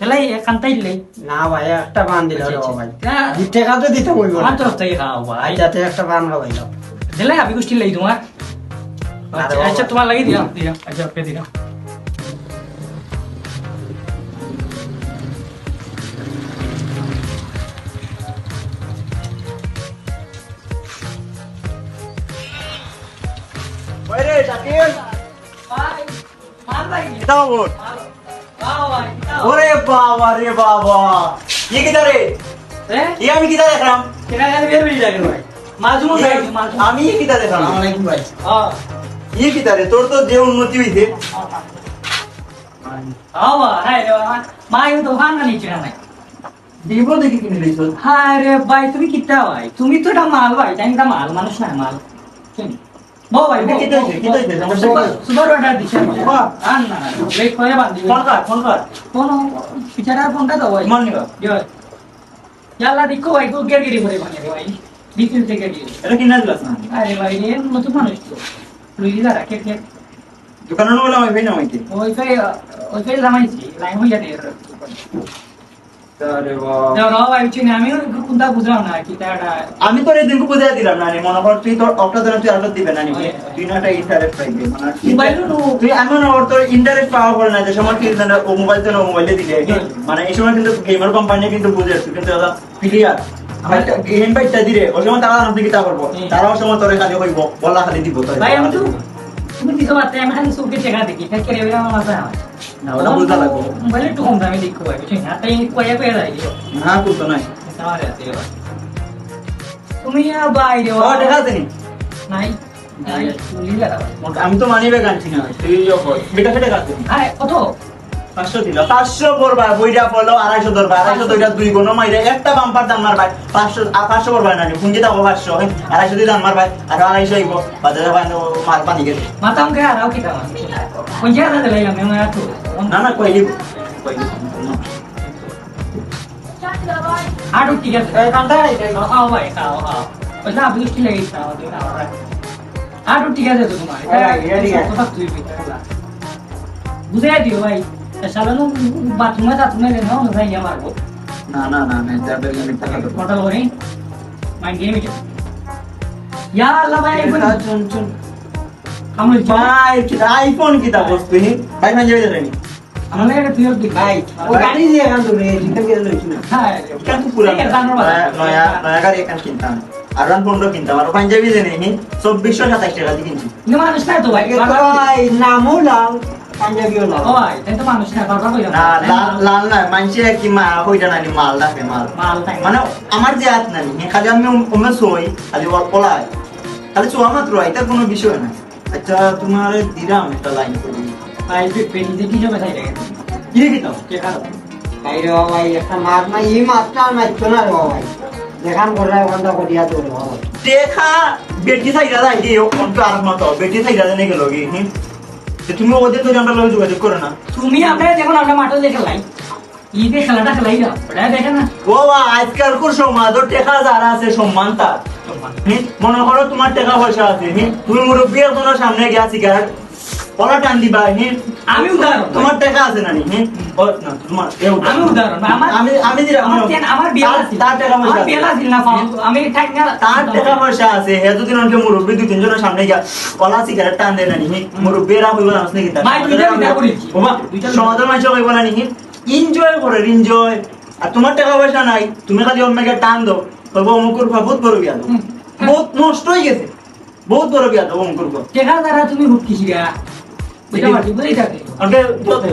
দিলাই, এখান তাই দিলাই। না ভাই, একটা পান দিলে আচ্ছা, আচ্ছা। ভাই। না। টেকা তো দিতে হইব না। আমার তরফ থেকে খাও ভাই। আচ্ছা, তে একটা পান খাওয়াই দাও। দিলাই, আমি গোষ্ঠী লাই তোমার। না, আচ্ছা, আচ্ছা, তোমার লাগি দিলাম, দিলাম। আচ্ছা, ওকে দিলাম। ওই রে, শাকিল। ভাই, মাল ভাই। এটা খবর? মাল। বাহ ভাই, বাহ। ওরে বাবা রে বাবা। ইয়ে কিতা রে? হ্যাঁ? ইয়ে আমি কিতা দেখলাম? কেনা গেলে বের হয়ে যাবে ভাই। মাজুমুন ইয়ে ভাই, মাজুমুন। আমি ইয়ে কিতা দেখলাম? আসসালামু আলাইকুম ভাই। হ্যাঁ। ইয়ে কিতা রে? তোর তো যে উন্নতি হইছে। হ্যাঁ ভাই, হ্যাঁ রে বাবা। মা, এই তো ভাঙা নিচে নাই। দিব দেখি কিনে লইছো। হ্যাঁ রে ভাই, তুমি কিতা ভাই? তুমি তো এটা মাল ভাই, তাই না? মাল, মানুষ না মাল। শুনি। বউ ভাই, এটা বউ, কিতা হইছে? বউ, কিতা হইছে? বউ। সুপার, সুপার অর্ডার দিছে। বাহ। আর না, না, লেট করে বাদ দিবে। ফোন কর, ফোন কর। ফোন, পিছাড়া ফোনটা দাও ভাই। মন নিবা। জয়। ইয়াল্লা, দেখো ভাই, তো গেট গেট করে বানিয়ে ভাই। বিপিএল থেকে দিয়ে। এটা কিনা দিলাস না? আরে ভাই, এ নতুন মানুষ তো। লুই দিলা, রাখে কে? দোকানে নিয়ে গেলাম, ওই ভাই না, ওই ভাই। ওই ভাই, ওই ভাই লামাইছি, লাইন হয়ে যাবে। আরে বাবা। দাও, দাও, ভাই, চিনি, আমি কোনটা বুঝলাম না, কিতা এটা। আমি তোর এই দিনকে বুঝাই দিলাম না, নি, মনে কর তুই তোর অফটা ধরে তুই আরো দিবে না, নি, হ্যাঁ। তুই না একটা ইন্টারেস্ট পাইবি, মানে, মোবাইল তো তুই এমন ওর তোর ইন্টারেস্ট পাওয়া পড়ে না, যে সময় তুই জানো ও মোবাইল তো না, ও মোবাইলে দিলে, হ্যাঁ। মানে, এই সময় কিন্তু গেমার কোম্পানি কিন্তু বুঝে, তুই কিন্তু ওরা ক্লিয়ার। আমার গেম বাইটটা দিলে, ওই সময় তারা আপনি কিতা করবো? হুম। তারা ওই সময় তোরে খালি কইবো, বলা খালি দিব তোরে। ভাই, আমি তো, তুমি দিতে পারতে, আমি খালি চোখে দেখা দেখি, এটা কেড়ে বেড়ে আমার মাথায় হয়। না, ওটা বুঝা লাগবো। মোবাইল একটু কম দামে দেখো ভাই, বুঝছেন? আর তাই কয়া কয়া যায়, দিও। না, করতো নাই। আমার হাতে এবার। তুমি আর বাইরে ও, দেখা আছে নি? নাই। নাই। তুই যা। আমি তো মানি ব্যাগ আনছি না, তুই ইয়ে কর। বিকাশে টাকা আছে নি? আরে, কত? পাঁচশো দিলা। পাঁচশো পড়বা, বইটা পড়লো আড়াইশো ধরবা, আড়াইশো তো এটা দুই গুণ মাইরে একটা বাম্পার দাম মার ভাই। পাঁচশো, আর পাঁচশো পড়বা না নি, পুঞ্জি দাও পাঁচশো, হ্যাঁ? আড়াইশো দিলে আমার ভাই, আর আড়াইশো অইবো, বাজারে ভাই, ও মাল পানি গেছে। মাথা মুখে হারাও কি দাম আছে? পঞ্চাশ হাজার দিলাই আমি, আমার আর তো। না, না, কই দিব? কই দিব? আরো ঠিক আছে। এই কান্দা, এই, এই। খাও ভাই, খাও, খাও। পয়সা আপনি কি লেগে খাও, তুই খাও ভাই। আরো ঠিক আছে তো তোমার। ও ভাই, এটা ঠিক আছে। কথা তুই বলতে পারলা। বুঝাই দিও ভাই। এ শালা নু বাথরুমে, বাথরুমে লে নাও, না যাই মারবো। না, না, না, না, যাবে না, মিথ্যা কথা। কথা বলি। মাইন্ড গেম এটা। ইয়া আল্লাহ ভাই, এই এটা বলি। চুন, চুন। কামড়ে চুন। ভাই, কিতা আইফোন কিতা বস্তু নি? ভাই, ভাই, যাবে না নি? আমার লাগে একটা তুইও কি? ভাই, ও গাড়ি দিয়ে এখন তো রে, জিতে গেলে লইছি না। হ্যাঁ। এটা তো পুরান। এই জানো না। নয়া, নয়া, নয়া গাড়ি এখন কিনতাম। আর ওয়ান পনেরো কিনতাম। আর পাঞ্জাবি যে নেই, চব্বিশশো সাতাইশ টাকা দিয়ে কিনছি। কিন্তু মানুষ না তো ভাই, আগে তো বারবার ভাই, নামও লাল, পাঞ্জাবিও লাল। ও ভাই, তাই তো মানুষ না, বারবার কইলাম। না, লাল, লাল না, মানুষের কি মা, ওইটা নানি মাল ডাকে, মাল। মাল তাই। মানে, আমার যে হাত নানি, খালি আমি ওম-, ওমে সই, খালি ও-, ওলাই। খালি চোয়া মাত্র, এটা কোনো বিষয় না। আচ্ছা, তোমার দিলাম একটা লাইন করি। ভাই, বে-, বেটি যে কি জমে খাই রেখে? কি রে কিতা? কে খারাপ? ভাই রে বাবা, এই একটা মাছ না, এই মাছটা আর মারতো না রে বাবা ভাই। যেখান করে ওখানটা করিয়া তো রে বাবা ভাই। দেখা, বেটি চাইরা যায় কি, ও কোন তো আর মতো, বেটি চাইরা যায় নাকি লগে, হুম? তো তুমি ওদের তো জানটা লগে যোগাযোগ করো না। তুমি আমরা যখন আমরা মাঠে দেখে লাই, ঈদে খেলাটা খেলাই না, ওটা দেখে না। ও বা, আজকালকুর সমাজও টেকা যারা আছে সম্মান তার। সম্মান। হুম? মনে করো তোমার টেকা পয়সা আছে, হুম? তুমি মুরব্বী একজনের সামনে গিয়া সিগারেট ওলা টান দিবা, হুম? আমি উদাহরণ। তোমার টেকা আছে না নি, হুম? ও, না, তোমার, এ উদাহরণ। আমি উদাহরণ, আমার, আমি, আমি দিলাম, আমার হুম। কেন, আমার বিয়াল তার, আছিল। তার টেকা পয়সা আমার আছে। বিয়াল আছিল না, হুম? আমি থাকি না। তার টেকা পয়সা আছে, হে যদি অনেকে মুরব্বী দুই তিনজনের সামনে গিয়া ওলা সিগারেট টান দেয় না নি, হুম? মুরব্বী এরা কইবা না, আসলে কি তার? ভাই, দুইটা বিয়া করেছি। ও বা, দুইটা সমাজের মানুষ কইবা না নি, হুম? এনজয় করে, এনজয়। আর তোমার টেকা পয়সা নাই, তুমি খালি অন্যকে টান দাও, তবে অমুকের উপর বহুত বড় বিয়া দাও। হুম। বহুত নষ্ট হয়ে গেছে, বহুত বড় বিয়া দাও অমুকের উপর। টেকা দ্বারা তুমি হুটকি শিরা। বুঝতে পারছি, বুঝেই থাকে। ওকে, দে, দে,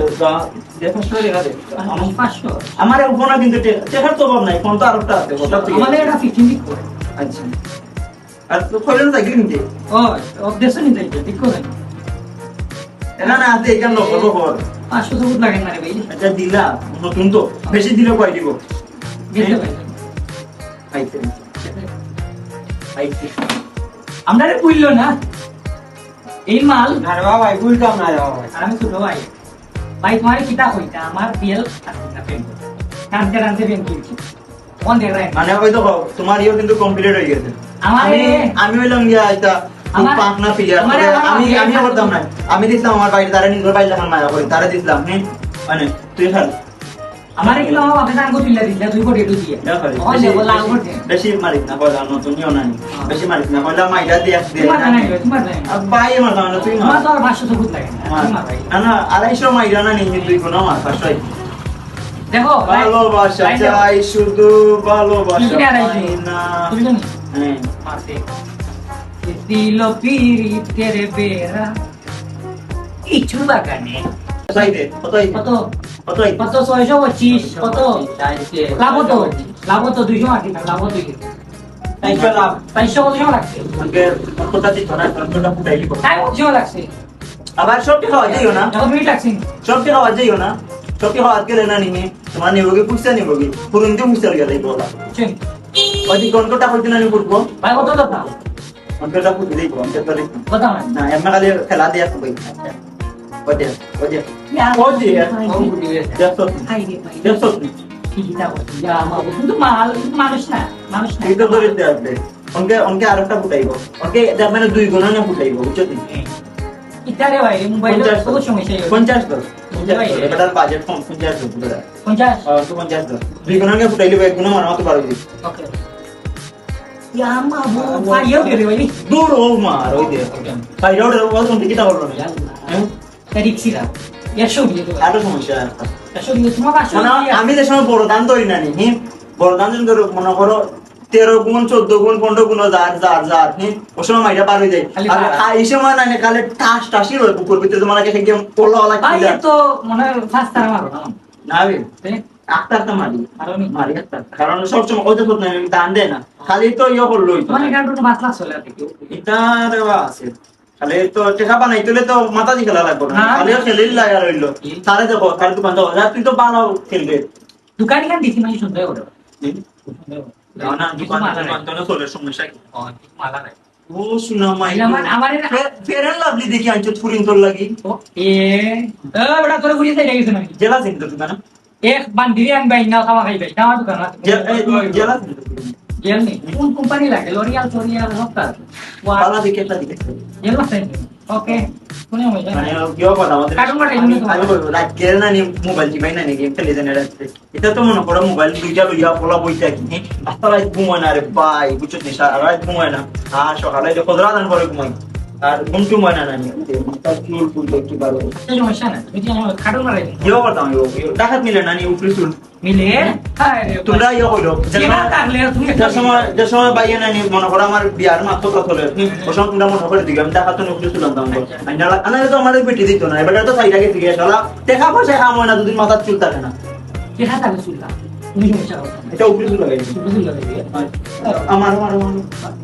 দে, দে, পাঁচশো টাকা দে। আমার পাঁচশো? আমার এই ফোনে কিন্তু টে-, টেকার তো অভাব নাই, ফোন তো আরোটা আছে, ওটা ঠিক আছে। আমাদের এটা ফিফটিন দিক করে। আচ্ছা। আর তো কইলেন না কিনতে? ও, অভ্যাস নিতে, ঠিক করে। না, না, আছে, এখানে লোক, লোক, লোক। পাঁচশো তো লাগে না রে ভাই। আচ্ছা, দিলা, নতুন তো। বেশি দিলে কয় দিব? দিতে ভাই। আইছে, আইছে। আইছে। আমরা রে বললো না। এই মাল। না রে বাবা, ভুলতাম না রে বাবা। আর আমি ছোট ভাই। ভাই, তোমার কিতা কইতা? আমার বিয়াল আছে না, প্রেম। টানতে টানতে প্রেম করছি। কোন দেখ রে? মানে, ওই তো কও, তোমার ইয়ে কিন্তু কমপ্লিট হয়ে গেছে। আমার আমি, এ- আমি হইলাম গিয়া একটা খুব আমার, পাকনা প্লেয়ার। আমার তবে আমার আমি, বিয়াল আমি আছে। করতাম না। আমি দিছিলাম আমার বাড়ির, তারা নিজের বাড়ির যখন মায়া করি, তারা দিছিলাম, হ্যাঁ? মানে, তুই খালি। আমার কি বাবা বাপে জান কো তুইলা দিলা, তুই করে তুই দিয়ে। না করে। ওই বেশি, যে বলা বেশি, করতে। বেশি মারিস না, কইলা নতুন নিও না নি। হ্যাঁ। বেশি মারিস না, কইলা মাইরা দিয়ে আসতে তোমার না। জানাই, তোমার জানাই। আর ভাই আমার জানা, তুই তোমার মার। তো আর পাঁচশো তো ভূত লাগে না, হ্যাঁ। তোমার ভাই। না, না, আড়াইশো মাইরা না নি, দুই গুণ আমার, পাঁচশো। দেখো, ভাই, ভালোবাসা ভাই, দেখো। চাই শুধু, ভালোবাসা তুমি কিনে আড়াইশো? পাই না। তুমি জানো? হ্যাঁ। মারতে। দিল পিরিতের বেড়া। ইচু বাগানে। কত হইবে? কত হইবে? কত? কত হইবে? কত? ছয়শো পঁচিশ, কত? চারশো। লাভ তো, লাভ তো দুইশো আশি টাকা, লাভ তো দুইশো। চারশো লাভ। চারশো কত সময় লাগছে? আমাকে কতটা দিত না, কতটা ফুটাই দিব। তাই কত সময় লাগছে? আবার সব খাওয়া যাইও না। কত মিনিট লাগছে? সব খাওয়া যাইও না। সব খাওয়া গেলে না নিয়ে, তোমার নিবগি, পুষতে নিবগি। পুরুন দিয়ে পুষতে গেলে বলা। ঠিক। ওই যে কোন কোটা হইতে না নিয়ে ফুটবো? ভাই, কত কথা? অঙ্কটা ফুটে দেখবো, অঙ্কটা দেখবো। কথা হয়। না, এমনি খালি খেলা দিয়ে আসবো। আচ্ছা। ওই যে, ওই যে। ইয়া, ওই যে, ভাই। ও ফুটে গেছে। দেখছো? হাই রে ভাই। দেখছো? কি কিতা করছে? ইয়া, মা, ও কিন্তু মাল-, মানুষ না, মানুষ না। এই তো ধরে দিয়ে আসবে। অঙ্কে, অঙ্কে আরেকটা ফুটাইবো। অঙ্কে, এটা মানে দুই গুণ না ফুটাইবো, বুঝছো তুমি? ইতারে ভাই, এই মোবাইল পঞ্চাশ কত সমস্যা হইল? পঞ্চাশ ধর। পঞ্চাশ ধর। ভাই। এটার বাজেট কম, পঞ্চাশ ধর, বুঝলে? পঞ্চাশ? হ্যাঁ, তো পঞ্চাশ ধর। দুই গুণ আগে ফুটাইলে এক গুণ মারা মতো পারো। ওকে। ইয়া মাবুদ, পাইও রে ভাই। দূর ও মার, ওই দে। পাইও রে, ও তুমি কিতা করলো না? হ্যাঁ? তারিখ ছিল। একশো দিয়ে দেবো। আরো সমস্যা। একশো দিয়ে তোমার পাঁচশো মানে, দিয়ে। আমি যে সময় বড় দান ধরি না নি, হুম? বড় দান যদি ধরো, মনে করো, তেরো গুণ, চোদ্দ গুণ, পনেরো গুণ, যার, যার, যার, হুম? ও সময় মাইরা পার হয়ে যায়। খালি আর পার। খা-, এই সময় না নি, খালি ঠাস ঠাসই হয়, বুকুর ভিতরে তোমার আগে থেকে ওলা ওলা ভাই, খিদা। এ তো মনে হয় ফার্স্ট টাইম মারো না। না রে। এ? আক্তার তো মারি। মারো নি? মারি আক্তার। কারণ সব সময় ওই তো করতে আমি দান দেয় না। খালি তো ইয়ে করলো ওই তো। মানে, কারণ কোনো বাতলা চলে আর কি। এটা দেওয়া আছে। খালি তো টেকা বানাইতে হলে তো মাথা দিয়ে খেলা লাগবে না। না। খালি খেলিল লাগে আর হইলো। কি? তারে দেখো, তারে দোকান যাও। আর তুই তো ভালো খেলবে। দোকান এখান দেখি মানে সুন্দর করে। কি? সুন্দর করে। না, না, কিছু দোকান, মালা নাই। দোকান তো না চলে, সমস্যা কি? ও, কিছু মালা নাই। ও, শোনা মাই আমার, গো। আমার এর ফে-, Fair and Lovely দেখি আনছো, ফুরিন তোর লাগি। ও, এ, ও, বেটা, তোর ঘুরিয়ে চাই গেছে নাকি? জেলা চিনি তো দোকান। এক বান্ডিরে আনবাই না, খাওয়া খাইবাই। না, আমার দোকান আছে। জে-, এ, জেলা চিনি তো দোকান। জেল নেই। কোন কোম্পানি লাগে? L'Oréal, L'Oréal, সব কাজ। ওয়া- বালা দেখে একটা দিকে। জেল আছে? ওকে। কোনো সমস্যা মানে, নাই। কেউ কথা আমাদের কার্টুন কাটাই আমি, মনে হয়। আমি বলবো, রাত গেল না নি, মোবাইল টিপাই না নি, গেম খেলে জানে রাত্রে। এটা তো মনে করো মোবাইল দুইটা লইয়া পোলা বই থাকি, হ্যাঁ? রাস্তা রাত ঘুমায় না রে ভাই, বুঝছো নি? সারা রাত ঘুমায় না। আর সকালে যে খোদরা দান করে ঘুমাই। আর ঘুম টুম হয় না, না, আমি মাথার চুল ফুল দেখতে পারো। এই সমস্যা না, তুমি কি আমার খাটো মারাই দিন? ইয়ে করতাম, ইয়ে, ইয়ে, ডাকাত মিলে না নি, উপরে চুল। মিলে? হ্যাঁ রে, তোমরা ইয়ে করো, যে কেনা সময়, থাকলে তুমি যে সময়, যে সময় বাইয়ে না নি, মনে করো আমার বিয়ার মাত্র কথা হলে, হুম, ওই সময় তোমরা মনে করে দিকে, আমি ডাকাত তো উপরে চুল আনতাম গো। আচ্ছা। আর না, না, তো আমার বেটি দিত না, এবার তো সাইডে গেছে গিয়ে, শালা, টাকা পয়সা কাম হয় না, দুদিন মাথার চুল থাকে না। কে খাতা আমি শুনলাম? তুমি সমস্যা করো। এটা উপরে চুল লাগাই। উপরে চুল লাগাই। হ্যাঁ। আমার, আমার, আমার।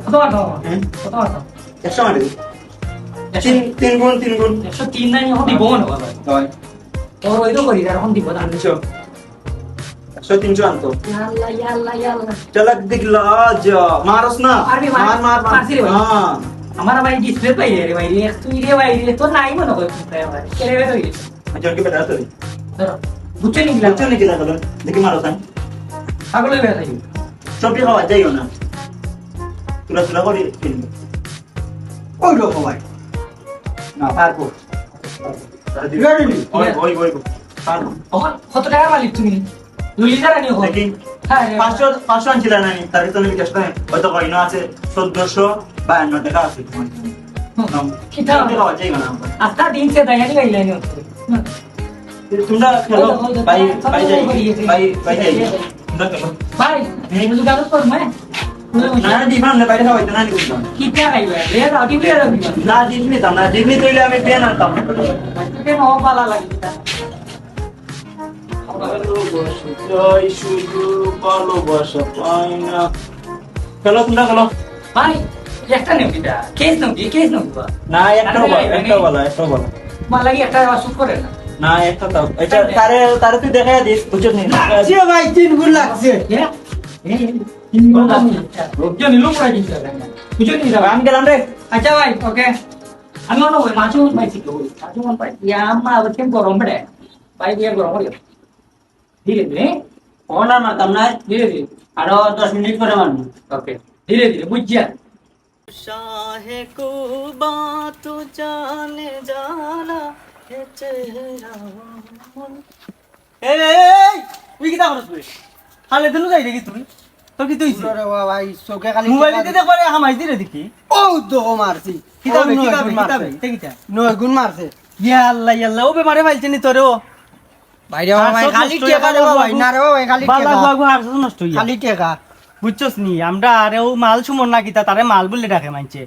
কত বার খাওয়া? হ্যাঁ? কত বার খাওয়া? একশো মারি। একশো? তিন, তিন গুণ, তিন গুণ। একশো তিন নাই, এখন দিব না বাবা। হয়। ওর ওই তো করি, আর এখন দিব না। তিনশো। একশো, তিনশো আনতো। ইয়া আল্লাহ, ইয়া আল্লাহ, ইয়া আল্লাহ। চালাক দেখলা যা, মারস না। মারবি, মার। মার, মার, মার। মারছি রে ভাই। হ্যাঁ। আমার ভাই ডিসপ্লে পাই রে ভাই, রে তুই রে ভাই, রে তোর নাই মনে হয়, তুই ভাই। কেড়ে বের হয়ে গেছে। আচ্ছা, ওকে বেটা, sorry। ধরো। বুঝছো নি, বুঝছো নি কিতা করো? দেখি মারো তাই। পাগল হয়ে বেড়াই। সবজি খাওয়া যাইও না। তুলা তুলা করে কিনবো। ওই রকম ভাই। না, পারবো। Ready নি? ওই, ওই, ওই, ওই। পারবো। ওহন, কত টাকার মালিক তুমি? লুলি যারা নিয়ে দেখি। হ্যাঁ, রে। পাঁচশো, পাঁচশো আনছিলা না নি? তার ভিতরে বিকাশ করে। হয়তো কয়নো আছে, চোদ্দশো বায়ান্ন টাকা আছে তোমার। হুম। নাম। কিতা? সবজি খাওয়া যাইও না। আস্তা দিন সে দয়ানি গাইলাই নি। হুম। তোমরা খেলো, ওই তো, ওই তো, ভাই, তোমরা ভাই যাই, ওই তো, ভাই, ভাই যাই। ওই তো। তোমরা খেলো। ভাই, হুম? এই তো গালো কর, মানে? না, না, ডিম আনলে বাইরে খাওয়াইতে না, ডিম না। কি চা খাইবে? এ, রাও, ডিম দিয়ে রাও, ডিম। না, ডিম নিতাম না, ডিম নিতে হইলে আমি পেন আনতাম। তোকে নও ভালো লাগে, কিতা? ভালোবাসা চাই শুধু, ভালোবাসা পাই না। খেলো, তোমরা খেলো। ভাই, একটা নেও কিতা? কেস নেও কি? কেস নেও কিতা? না, একটা আরে, বলো, আরে, একটা আরে। বলো, একটা বলো। তোমার লাগি একটা আবার শুট করে না। না, একটা দাও। এটা আরে। তারে, তারে তুই দেখাই দিস, বুঝছস নি? লাগছে ভাই, তিন গুণ লাগছে। এ? এ, এ, তিন গুণ লাগছে। আচ্ছা। রোজা নিল পড়া দিছে। বুঝছো নি? আমি গেলাম রে। আচ্ছা ভাই, ওকে। আমি অন্য ওই মাছও পাইছি তো, মাছও মন পাই। ইয়া, আম্মা, ওর কেন গরম বেড়ে? ভাই, ইয়া গরম হয়ে গেছে। ধীরে ধীরে। ও না, মারতাম না। ধীরে ধীরে। আরো দশ মিনিট পরে মারবো। ওকে। ধীরে ধীরে, বুঝছিস? शाह कुबा तू जाने जाना है चेहरा। এই, এই, এই, এই, তুই কিতা করস বে? খালে দিনু যাই দেখি তুই। তোর কিতা অইছে? ওরে বাবা, এই চোখে খালি মোবাইল টেকা দি দেখবারে হামাই দিরে দেখি। ও তো মারছি। কিতা বে, ও কিতা বে, নয় গুণ কিতা বে? মারছে। ইতা কিতা? নয় গুণ মারছে। ইয়া আল্লাহ, ইয়া আল্লাহ, ও বেমারে ফাইলছে নি তোরে ও? ভাই রে বাবা, ভাই, হার্ট খালি নষ্ট টেকা রে বাবা, ভাই, না রে বাবা, ভাই, খালি বালা টেকা। বাবু হার্ট নষ্ট অইয়া। খালি টেকা। বুঝছস নি? আমরা আরে ও মাল সুমন না কিতা, তারে মাল বলে ডাকে মানছে।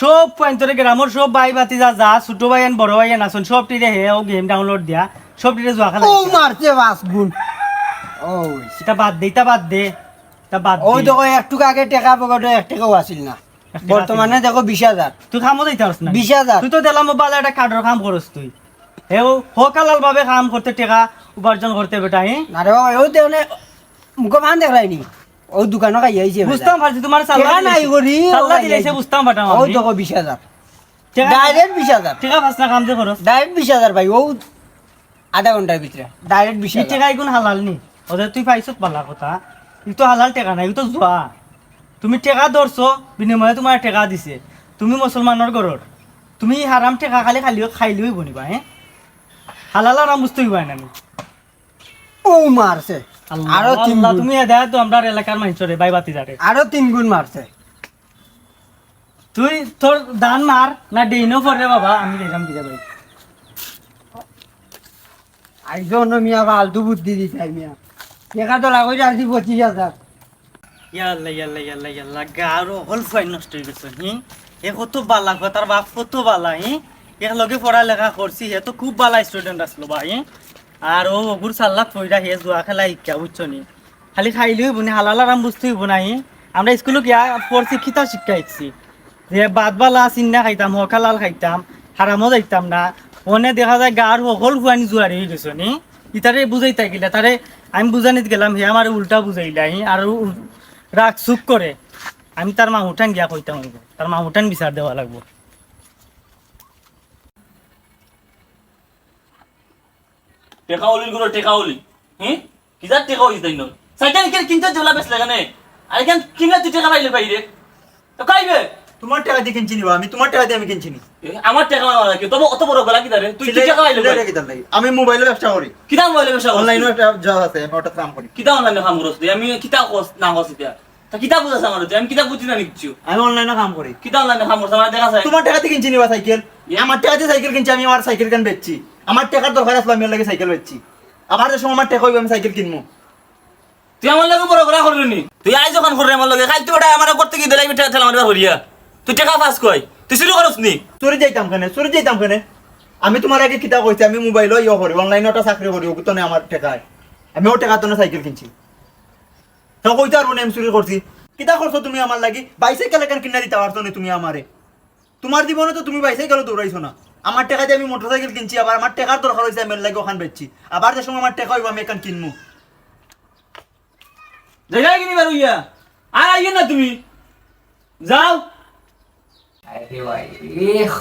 সব পয়েন্টরে গ্রামর সব ভাই ভাতিজা যা, ছোট ভাইয়ান, বড় ভাইয়ান আছইন, সব টিরে হে ও গেম ডাউনলোড দিয়া, সব টিরে জুয়া খেলা ও দিছে। মারছে পাঁচ গুণ। ও, ইটা বাদ দে, ইটা বাদ দে, ইটা বাদ ওই দে। দেখো, একটুক আগে টেকা পকেটে এক টেকাও আছিল না। এক টেকা বর্তমানে আছিল না। দেখো বিশ হাজার। তুই কামো যাইতে পারস না। বিশ হাজার। তুই তো দিলাম ও বালা একটা কার্ডর কাম করস তুই। হে ও হকালাল ভাবে কাম করতে টেকা উপার্জন করতে বেটা, হে? না রে বাবা, ও তো মানে মুখে পান দেখলাইনি। ও দোকানো খাইয়া আইছে বেটা। বুঝতাম পারছি, তোমার সাল্লা টেকা নাই দিলাইছে। করি, ও সাল্লা খাইয়া দিলাইছে, আইছে। বুঝতাম পারতাম ও আমি। দেখো বিশ হাজার। টেকা direct বিশ হাজার। টেকা পাস না, কাম যে করস। Direct বিশ হাজার ভাই, ও আধা ঘন্টার ভিতরে direct বিশ হাজার। ই টেকা ইগুন হালাল নি? ওদের তুই পাইছত বালা কথা। ই তো হালাল টেকা না, ই তো জুয়া। তুমি টেকা ধরছো, বিনিময়ে তোমার টেকা দিছে। তুমি মুসলমানর ঘরর। তুমি হারাম টেকা খালি খালি খাইলে অইবো নি বা, হে? হালাল হারাম বুঝতে অইবো না নি? ও মারছে। আল্লাহ, আরো তিন আল্লাহ, গুণ। তুমি এ দেয় তো আমরার এলাকার মানষরে, ভাই ভাতিজারে। আরো তিন গুণ মারছে। তুই তোর দান মার, না ডেইনো পড়ে বাবা, আমি দেখলাম কি রে ভাই। আইজো অন্য মিয়া ফালতু বুদ্ধি দিছে মিয়া। টেকা তো লাগো যাচ্ছি পঁচিশ হাজার। ইয়াল্লা, ইয়াল্লা, ইয়াল্লা, ইয়াল্লা, গাঁওর হকল ফুয়াইন নষ্ট অই গেছে, হি? এ কত বালা, তার বাপ কত বালা, হি? এক লগে পড়ালেখা করছি, হে তো খুব বালা student আসলো বা, হি? আর ও অগুর সাল্লাত পইরা হে জুয়া খেলা শিক্ষা, বুঝছো নি? খালি খাইলে অইবো নি, হালাল হারাম বুঝতে অইবো না, হি? আমরা স্কুলো গিয়া পড়ছি, কিতা শিক্ষা শিখছি? যে বাদ বালা চিন্না খাইতাম, হকালাল খাইতাম, হারামো যাইতাম না। অনে দেখা যায় গাঁওর হকল ফুয়াইন জুয়ারি অই গেছে নি। ইতারে বুঝাইতা কিলা, তারে আমি বুঝানিত গেলাম, হে আমারে উল্টা বুঝাইলা, হি? আর উ-, রাগ চুপ করে। আমি তার মামুটান গিয়া কইতাম অইবো, তার মামুটান বিচার দেওয়া লাগবো। টেকা অলির গুরু, টেকা অলি। হুম? কিজার টেকা অলি তাই নয়? সাইকেল কিনতে জোলা বেশ লাগে নে। আর এখান কিনলে তুই টেকা পাইলে পাই রে। তো খাইবে? তোমার টেকা দি কিনছি নি বা? আমি তোমার টেকা দি আমি কিনছি নি। এ, আমার টেকা আমার লাগে। তবে অত বড় গলা কিতারে? তুই, তুই টেকা পাইলে পাই। কিতার লাগি? আমি মোবাইলো ব্যবসা করি। কিতা মোবাইলো ব্যবসা করছ? অনলাইনো একটা জব আছে, আমি ওটা কাম করি। কিতা অনলাইনো কাম করছ তুই? আমি কিতা কস না কস ইতা? তা কিতা বুঝাস আমারে তুই? আমি কিতা বুঝি না নি কিচ্ছু। আমি অনলাইনো কাম করি। কিতা অনলাইনো কাম করছ? আমার দেখা চাই। তোমার টেকা দি কিনছি নি বা সাইকেল? এ? আমার টেকা দি সাইকেল কিনছি, আমি আমার সাইকেল কেন বেচছি? আমার টেকার দরকার আসলো, আমি ওর লাগি সাইকেল বেচছি। আবার যে সময় আমার টেকা অইবো, আমি সাইকেল কিনমু। তুই আমার লগে বড় বড় করবি নি? তুই আইজ অখান কররে আমার লগে, কাইল তুই ওটা আমার করতে কি দিলাই, ঠেলা মারিবা হরিয়া। তুই টেকা পাস কই? তুই চুরি করস নি? চুরি যাইতাম কেনে? চুরি যাইতাম কেনে? আমি তোমার আগে কিতা কইছি, আমি মোবাইলো ইয়ে করি, অনলাইনো একটা চাকরি করি, ওগুতো নেই আমার টেকায়। আমি ও টেকা তো না সাইকেল কিনছি। তো কইতে পারবো না আমি চুরি করছি। কিতা করছো তুমি আমার লাগি? বাইসাইকেল এখান কিনা দিতে পারছো না তুমি আমারে। তোমার জীবনে তো তুমি বাইসাইকেলও দৌড়াইছো না। আমার টেকা দি আমি মোটরসাইকেল কিনছি, আবার আমার টেকার দরকার অইছে, আমি এর লাগি ওখান বেচছি। আবার যে সময় আমার টেকা অইবো, আমি এখান কিনমু। জায়গায় কিনি বার অইয়া? আর আইও না তুমি। যাও। আরে ভাই, এহ।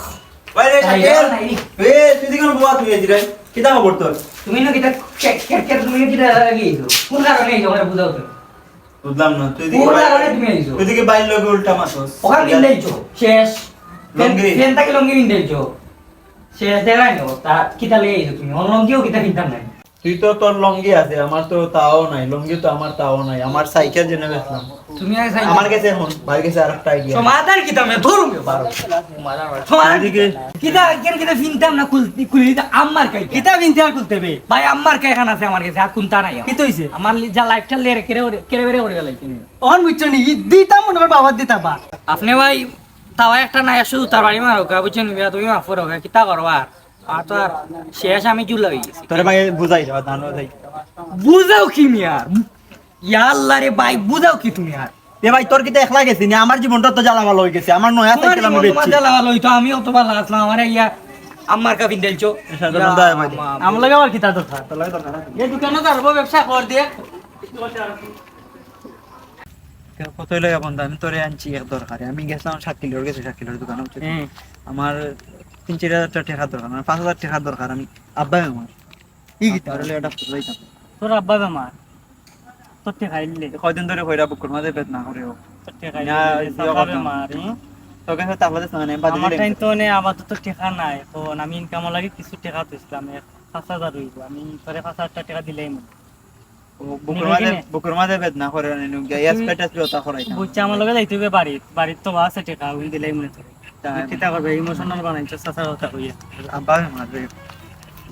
ভাই রে, ভাই, শাকিল। ভাই। এ, তুই দেখি কোনো বুয়া তুই আছিস রে? কিতা খবর তোর? তুমি না কিতা কে-, কে-, কে-, তুমি কিতা লাগিয়েছো? কোন কারণে এই জমারে বুঝাও তো? বুঝলাম না। তুই দেখি কোন ভাই-, কারণে তুমি আইছো? তুই দেখি বাইর লগে উল্টা মাতস। ওখানে পিন্দাইছো, শেষ। লুঙ্গি? ফেন-, ফেন থাকি লুঙ্গি পিন্দাইছো। শেষ দেখাই না অবস্থা। কিতা লই আইছো তুমি? অন্য লুঙ্গিও কিতা পিনতাম নাই। তুই তো তোর লুঙ্গি আছে, আমার তো তাও নাই। লুঙ্গি তো আমার তাও নাই। আমার সাইকেল জেনে বেচলাম। তুমি আর সাইকেল আমার কাছে এখন, ভাইয়ের কাছে আরেকটা আইডিয়া। সমাধান কিতা আমি ধরুম বারো। সমাধান এদিকে কিতা? কিতা, কিতা, কিতা পিনতাম না, খুলতে, খুলি দিতে আমার কাছে। কিতা পিনতে আর খুলতে বে? ভাই, আমার কাছে এখান আছে, আমার কাছে আর কোনটা নাই। কিতা অইছে? আমার লি-, যা লাইফটা লেরে কেড়ে ওরে, কেড়ে বেড়ে ওরে গেলাই তুমি। অখন বুঝছো নি? ই দিতাম মনে কর বাবার দিতা বা। আপনি ভাই, তাও একটা নাই, শুধু তার বাড়ি মারো, গা বুঝছেন, বিয়া তুমি মাফ করো, গা কিতা করবা? আর তো আর শেষ, আমি জুলা হয়ে গেছি। তোরে ভাই বুঝাই দেওয়া, ধান বুঝাই। বুঝাও কি মিয়া? ইয়া আল্লাহ রে ভাই, বুঝাও কি তুমি আর? এ ভাই, তোর কিতা একলা গেছি নি? আমার জীবনটা তো জ্বালামালা হয়ে গেছে। আমার নয়া তোমার সাইকেল আমি জীবন তোমার বেচছি। জ্বালামালা হইতো, আমিও তো ভালা আছলাম। আমারে ইয়া আম্মার কা পিন্দাইছো। এর সাথে ইয়া বন্ধু হয় ভাই। আম্মা। আমার লগে আবার কিতা দরকার? তোর লগে দরকার আছে? এই দোকানে তো আরো ব্যবসা কর দিয়ে। কত হইলো এখন? আমি তোরে আনছি এক দরকারে। আমি গেছিলাম শাকিলর গেছে, শাকিলর দোকানে, বুঝছিস? হুম। আমার তিন চাইর হাজার টেকা দরকার, মানে, পাঁচ হাজার টেকা দরকার। আমি আব্বা আমার। কি কিতা? আব্বার লগে একটা ফটো লইতাম। তোর আব্বা বেমার? তোর টেকা আইলে? কয়দিন ধরে কইরা বুকুর মাঝে পেট না করে ও। তোর টেকা না, আইলে? ইয়ে সাদা করতাম। বেমার, হুম? তোর কাছে তাহলে শোনা নেই, বাদে আমার দিলে টাইম তো নে, আপাতত টেকা নাই। এখন আমি ইনকাম লাগে কিছু টেকা তুলছিলাম। পাঁচ হাজার অইবো, আমি তোরে পাঁচ হাজার টেকা দিলাইমু। ও, বুকুর মাঝে, বুকুর মাঝে বেদনা করে নি, নুঙ্গিয়া, তুই ইয়াস পেটাস লতা করাইতাম। বুঝছি, আমার লগে যাইতে অইবো বাড়িত, বাড়িত তো আছে টেকা, ওই দিলাইমু নে তোরে। তা তুই কিতা করবে, ইমোশনাল বানাইছস চাচার কথা কইয়া। আব্বা মারবে।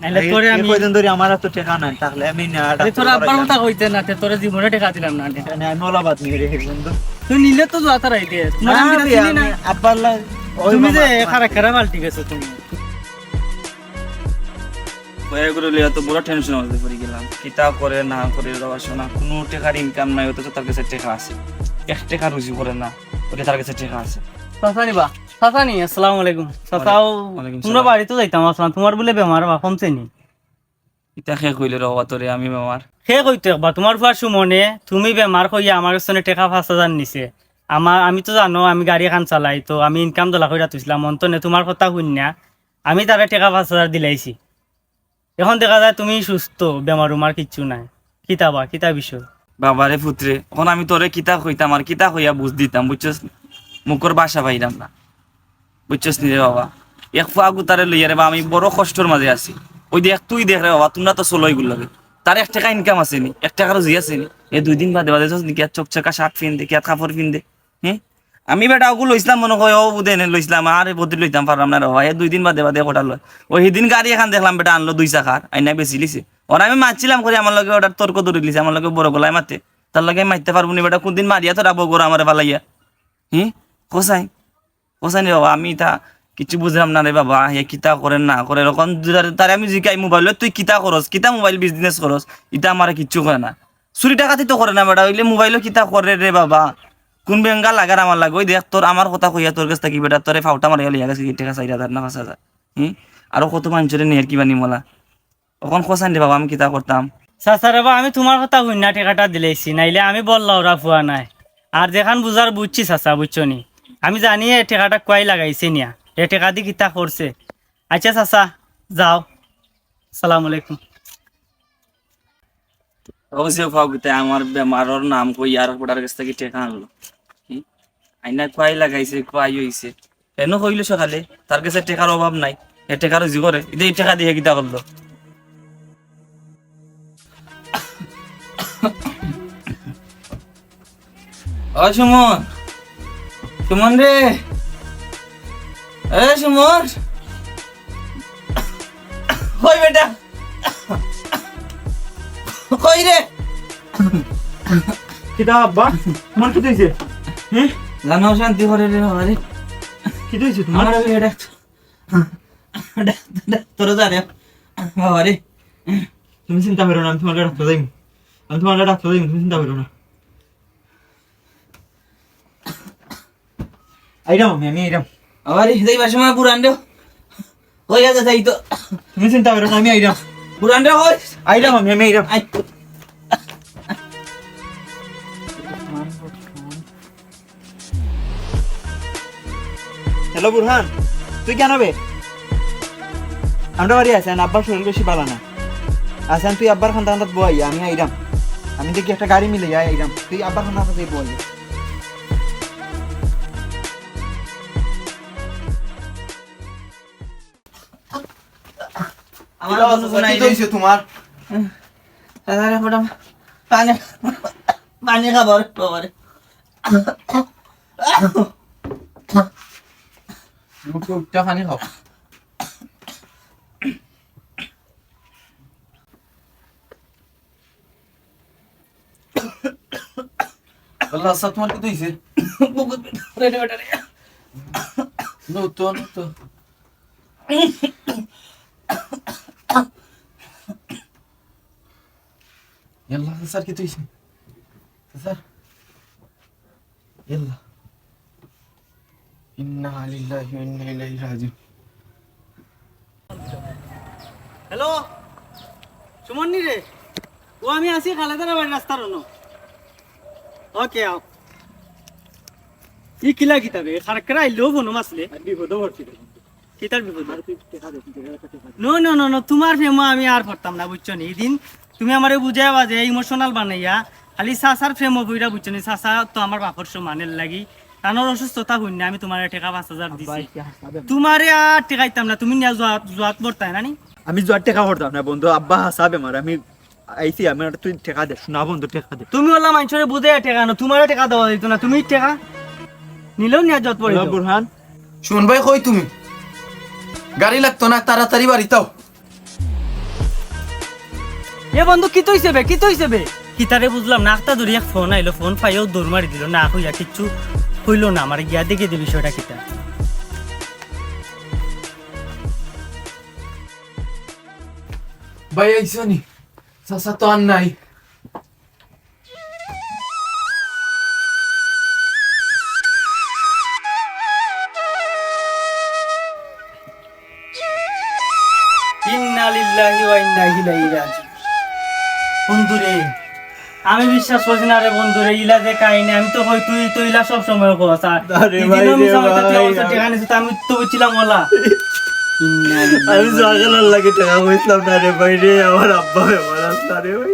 নাইলে এই, তোরে এই আমি কয়দিন ধরি আমার তো টেকা নাই, তাহলে আমি না আরে, তোর আব্বার কথা কইতে না, তে তোরে জীবনে টেকা দিলাম না নে। এখানে আমি ওলা বাদ নিয়ে রেখে বন্ধু। তুই নিলে তো যাতা রাইতে। তোমার না আমি রে, চিনি আমি না। আব্বার লা-, ওই তুমি যে মামা, খারাপ খারাপ পাল্টি গেছো তুমি। বয়া করে লইয়া তো বড় টেনশন মধ্যে পড়ি গেলাম। কিতা করে না করে, বাবা শোনা, কোনো টেকার ইনকাম নাই, অথচ তার কাছে টেকা আছে। এক টেকা রুজি করে না, ওটা তার কাছে টেকা আছে। চাচা নি বা, চাচা নি, আসসালামু আলাইকুম। চাচাও, ওয়ালাইকুম তোমরা সালাম। বাড়িত যাইতাম আসলাম, তোমার বুলে বেমার বা কমছে নি? ইতা খে কইলে রে বাবা তোরে আমি বেমার? খে কইতো একবার, তোমার ফুয়া সুমনে, তুমি বেমার কইয়া আমার কাছে টেকা পাঁচ হাজার নিছে। আমার, আমি তো জানো, আমি গাড়ি এখান চালাই, তো আমি ইনকাম দলা কইরা তুইছিলাম, অন্তনে তোমার কথা হুনিয়া আমি তারে টেকা পাঁচ হাজার দিলাইছি। এখন দেখা যায় তুমি সুস্থ, বেমার উমার কিচ্ছু নাই। কিতা বা, কিতা বিষয়? বাবারে পুতরে, এখন আমি তোরে কিতা কইতাম আর কিতা কইয়া বুঝ দিতাম, বুঝছস? মুখর ভাষা পাইলাম না, বুঝছস নি রে বাবা? এক ফুয়া গুতারে লইয়া রে বা, আমি বড় কষ্টর মাঝে আছি। ওই দেখ, তুই দেখ রে বাবা, তোমরা তো চলো এগুর লগে। তার এক টেকা ইনকাম আছে নি, এক টেকা রুজি আছে নি? এ দুই দিন বাদে বাদে চোখ চকচকা শার্ট ফিন্দে, কিয়াত কাপড় ফিন্দে, হ্যাঁ? আমি বেটা ওগু লইছিলাম মনে কয়, ও বুধে এনে লইছিলাম, আর এ বদলি লইতাম পারলাম না রে বাবা, এ দুই দিন বাদে বাদে কটা লয়। ওই হিদিন গাড়ি এখান দেখলাম বেটা আনলো দুই চাকার, আইনা বেচিলিছে। ওরা আমি মারছিলাম করি আমার লগে ওটার তর্ক ধরিলিছে, আমার লগে বড় গলায় মাতে। তার লগে আমি মারতে পারবো নি বেটা, কোনদিন মারিয়া তোরা বগর আমারে ফালাইয়া। হুম? কোসাই? কোসাই রে বাবা, আমি ইতা কিচ্ছু বুঝলাম না রে বাবা, হে কিতা করে না করে। এখন যদি তারে, তারে আমি জিকাই মোবাইল, "তুই কিতা করস? কিতা মোবাইল বিজনেস করস?" ইতা আমারে কিচ্ছু করে না। চুরি ডাকাতি তো করে না বেটা, অইলে মোবাইলও কিতা করে রে বাবা? কোন বেঙ্গা লাগার আমার লাগে? ওই দেখ তোর আমার কথা কইয়া তোর কাছ থাকি বেটা তোরে ফাউটা মারিয়া লইয়া গেছে কি টেকা চাইর হাজার না পাঁচ হাজার। হুম? আরো কত মানুষরে নিয়ে আর কিবা নিমলা। অখন কোসাইন রে বাবা, আমি কিতা করতাম? চাচা রে বা, আমি তোমার কথা হুনিয়া টেকাটা দিলাইছি, নাইলে আমি বললা ওরা ফুয়া নাই। আর যেখান বুঝার বুঝছি চাচা, বুঝছো নি? আমি জানি এ টেকাটা কুয়াই লাগাইছে নিয়া, এ টেকা দি কিতা করছে। আচ্ছা চাচা, যাও, সালাম আলাইকুম। ও যে ফাউকিতে আমার বেমারর নাম কই আর বেটার কাছ থাকি টেকা আনলো। কি? আইনা কুয়াই লাগাইছে, কুয়াই অইছে। এনো কইলো সকালে, তার কাছে টেকার অভাব নাই। এ টেকা রুজি করে। ইদে ই টেকা দিয়া কিতা করলো? ও সুমন, সুমন রে, এ সুমন, কই বেটা? কই রে? কিতা আব্বা? তোমার কিতা অইছে? হুম? জানো শান্তি করে রে বাবা রে। কিতা অইছে তোমার? আমার ওই এটা ডাক্তার যা রে বাবা রে। তুমি চিন্তা করো না, আমি তোমার ডাক্তার যাইমু। আমি তোমার ডাক্তার যাইমু, তুমি চিন্তা করো না। আইরাম আমি, আমি আইরাম। আবার এই যাইবার সময় বুড়ান রে। কই আছে তাই তো। তুমি চিন্তা করো না, আমি আইরাম। বুড়ান রে কই? আইরাম আমি, আমি আইরাম। আই। হ্যালো বুরহান, তুই কেন বে? আমরা বাড়ি আছি, আব্বার শরীর বেশি ভালো না। আচ্ছা, তুই আব্বার খান্দা খান্দাত বইয়া, আমি আইরাম। আমি দেখি একটা গাড়ি মিলে যাই, আইরাম। তুই আব্বার খান্দা খান্দাত বইয়া। আমার কিতা কোনো অবস্থা? গুনাহ কি নাই। হইছে তোমার? আরে, ফোটা পানি, পানি খাবার, বাবারে। মুখে উঠতে পানি খাও। আল্লাহ, আচ্ছা, তোমার কিতা অইছে? বুকুত ব্যথা করে রে বেটা রে। নো তো, নো তো। আল্লাহ, স্যার, কিতা অইছে? স্যার। ইয়াল্লাহ। ইন্না লিল্লাহি ওয়া ইন্না ইলাইহি রাজিউন। হ্যালো, সুমন নি রে? ও আমি আছি খালেদার বাড়ির রাস্তার অনো। ওকে, আও। ই কিলা কিতা বে? খারাপ করে আইলো ফোন মাসলে। আর বিপদে পড়ছি রে। কিতার বিপদ? আর তুই দেখা দে, তুই দেখা দে। নো, নো, নো, নো, তোমার প্রেমো আমি আর পারতাম না, বুঝছো নি? এদিন তুমি আমারে বুঝাইবা যে ইমোশনাল বানাইয়া, খালি চাচার প্রেমো পইরা, বুঝছো নি? চাচা তো আমার বাপর সমানের লাগি, তানর অসুস্থতা হুনিয়া আমি তোমারে টেকা পাঁচ হাজার দিছি। আব্বা, কি হাসাবে? তোমারে আর টেকাইতাম না, তুমি নিয়া জুয়াত, জুয়াত বর্তায় না নি? আমি জুয়ার টেকা করতাম না বন্ধু, আব্বা হাছা বেমার, আমি আইছি, আমার তুই টেকা দে, সোনা বন্ধু টেকা দে। তুমি অলা মানষরে বুঝাইয়া টেকা আনো, তুমারে টেকা দেওয়া যাইতো না, তুমি টেকা নিলেও নিয়া যত পড়ে হ্যালো যাও। বুরহান। সুমন ভাই, কই তুমি? গাড়ি লাগতো না, তাড়াতাড়ি বাড়িত আও। এ বন্ধু, কিতা অইছে বে? কিতা অইছে বে? কিতারে বুঝলাম না, আখতা ধরি এক ফোন আইলো, ফোন পাইয়াউ দৌড় মারি দিলো, না কইয়া কিচ্ছু কইলো না, আমারে গিয়া দেখি দে বিষয়টা কিতা। ভাই আইছো নি? চাচা তো আর নাই। ইন্না লিল্লাহি ওয়া ইন্না ইলাইহি রাজিউন। বন্ধুরে, আমি বিশ্বাস করছি না রে বন্ধুরে, ইলা যে কাহিনী, আমি তো কই তুই তো ইলা সব সময় কস, আর আরে ইদিনও ভাই রে মিছা মাতে তুই ভাই। আমার টেকা নিছিস, তো আমি তো বুঝছিলাম অলা। ইন্না লিল্লাহি আমি ওয়া ইন্না জাগালার লাগি টেকা কইছিলাম না রে ভাই রে, আমার আব্বা বেমার আছে না রে ভাই।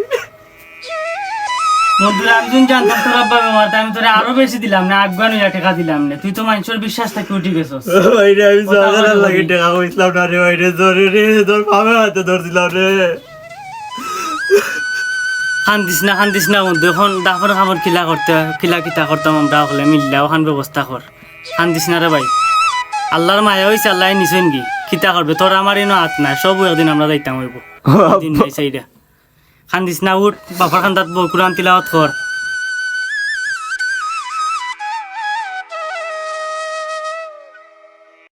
বন্ধুরে, আমি যুদি জানতাম তোর আব্বা বেমার, তে আমি তোরে আরো বেশি দিলাম না, আগুয়ান অইয়া টেকা দিলাম না। তুই তো মানষর বিশ্বাস থাকি উঠি গেছস। ও ভাই রে, আমি কথা জাগালার বলে লাগি বলি। টেকা কইছিলাম না রে ভাই রে, জোরে রে, তোর পাপের হাতে ধরছিলাম রে। কান্দিস না, কান্দিস না বন্ধু, অখন দাফন কাফন কিলা করতে, কিলা কিতা করতাম আমরা অকলে মিল্লা, অখান ব্যবস্থা কর। কান্দিস না রে ভাই, আল্লার মায়া অইছে, আল্লায় নিছইন গি, কিতা করবে, তোর আমার ইনো আত নাই, সবউ একদিন আমরা যাইতাম অইবো। দিন নাই চাইরা। কান্দিস না, উঠ, বাপর কান্দাত বউ, কুরআন তিলাওয়াত কর।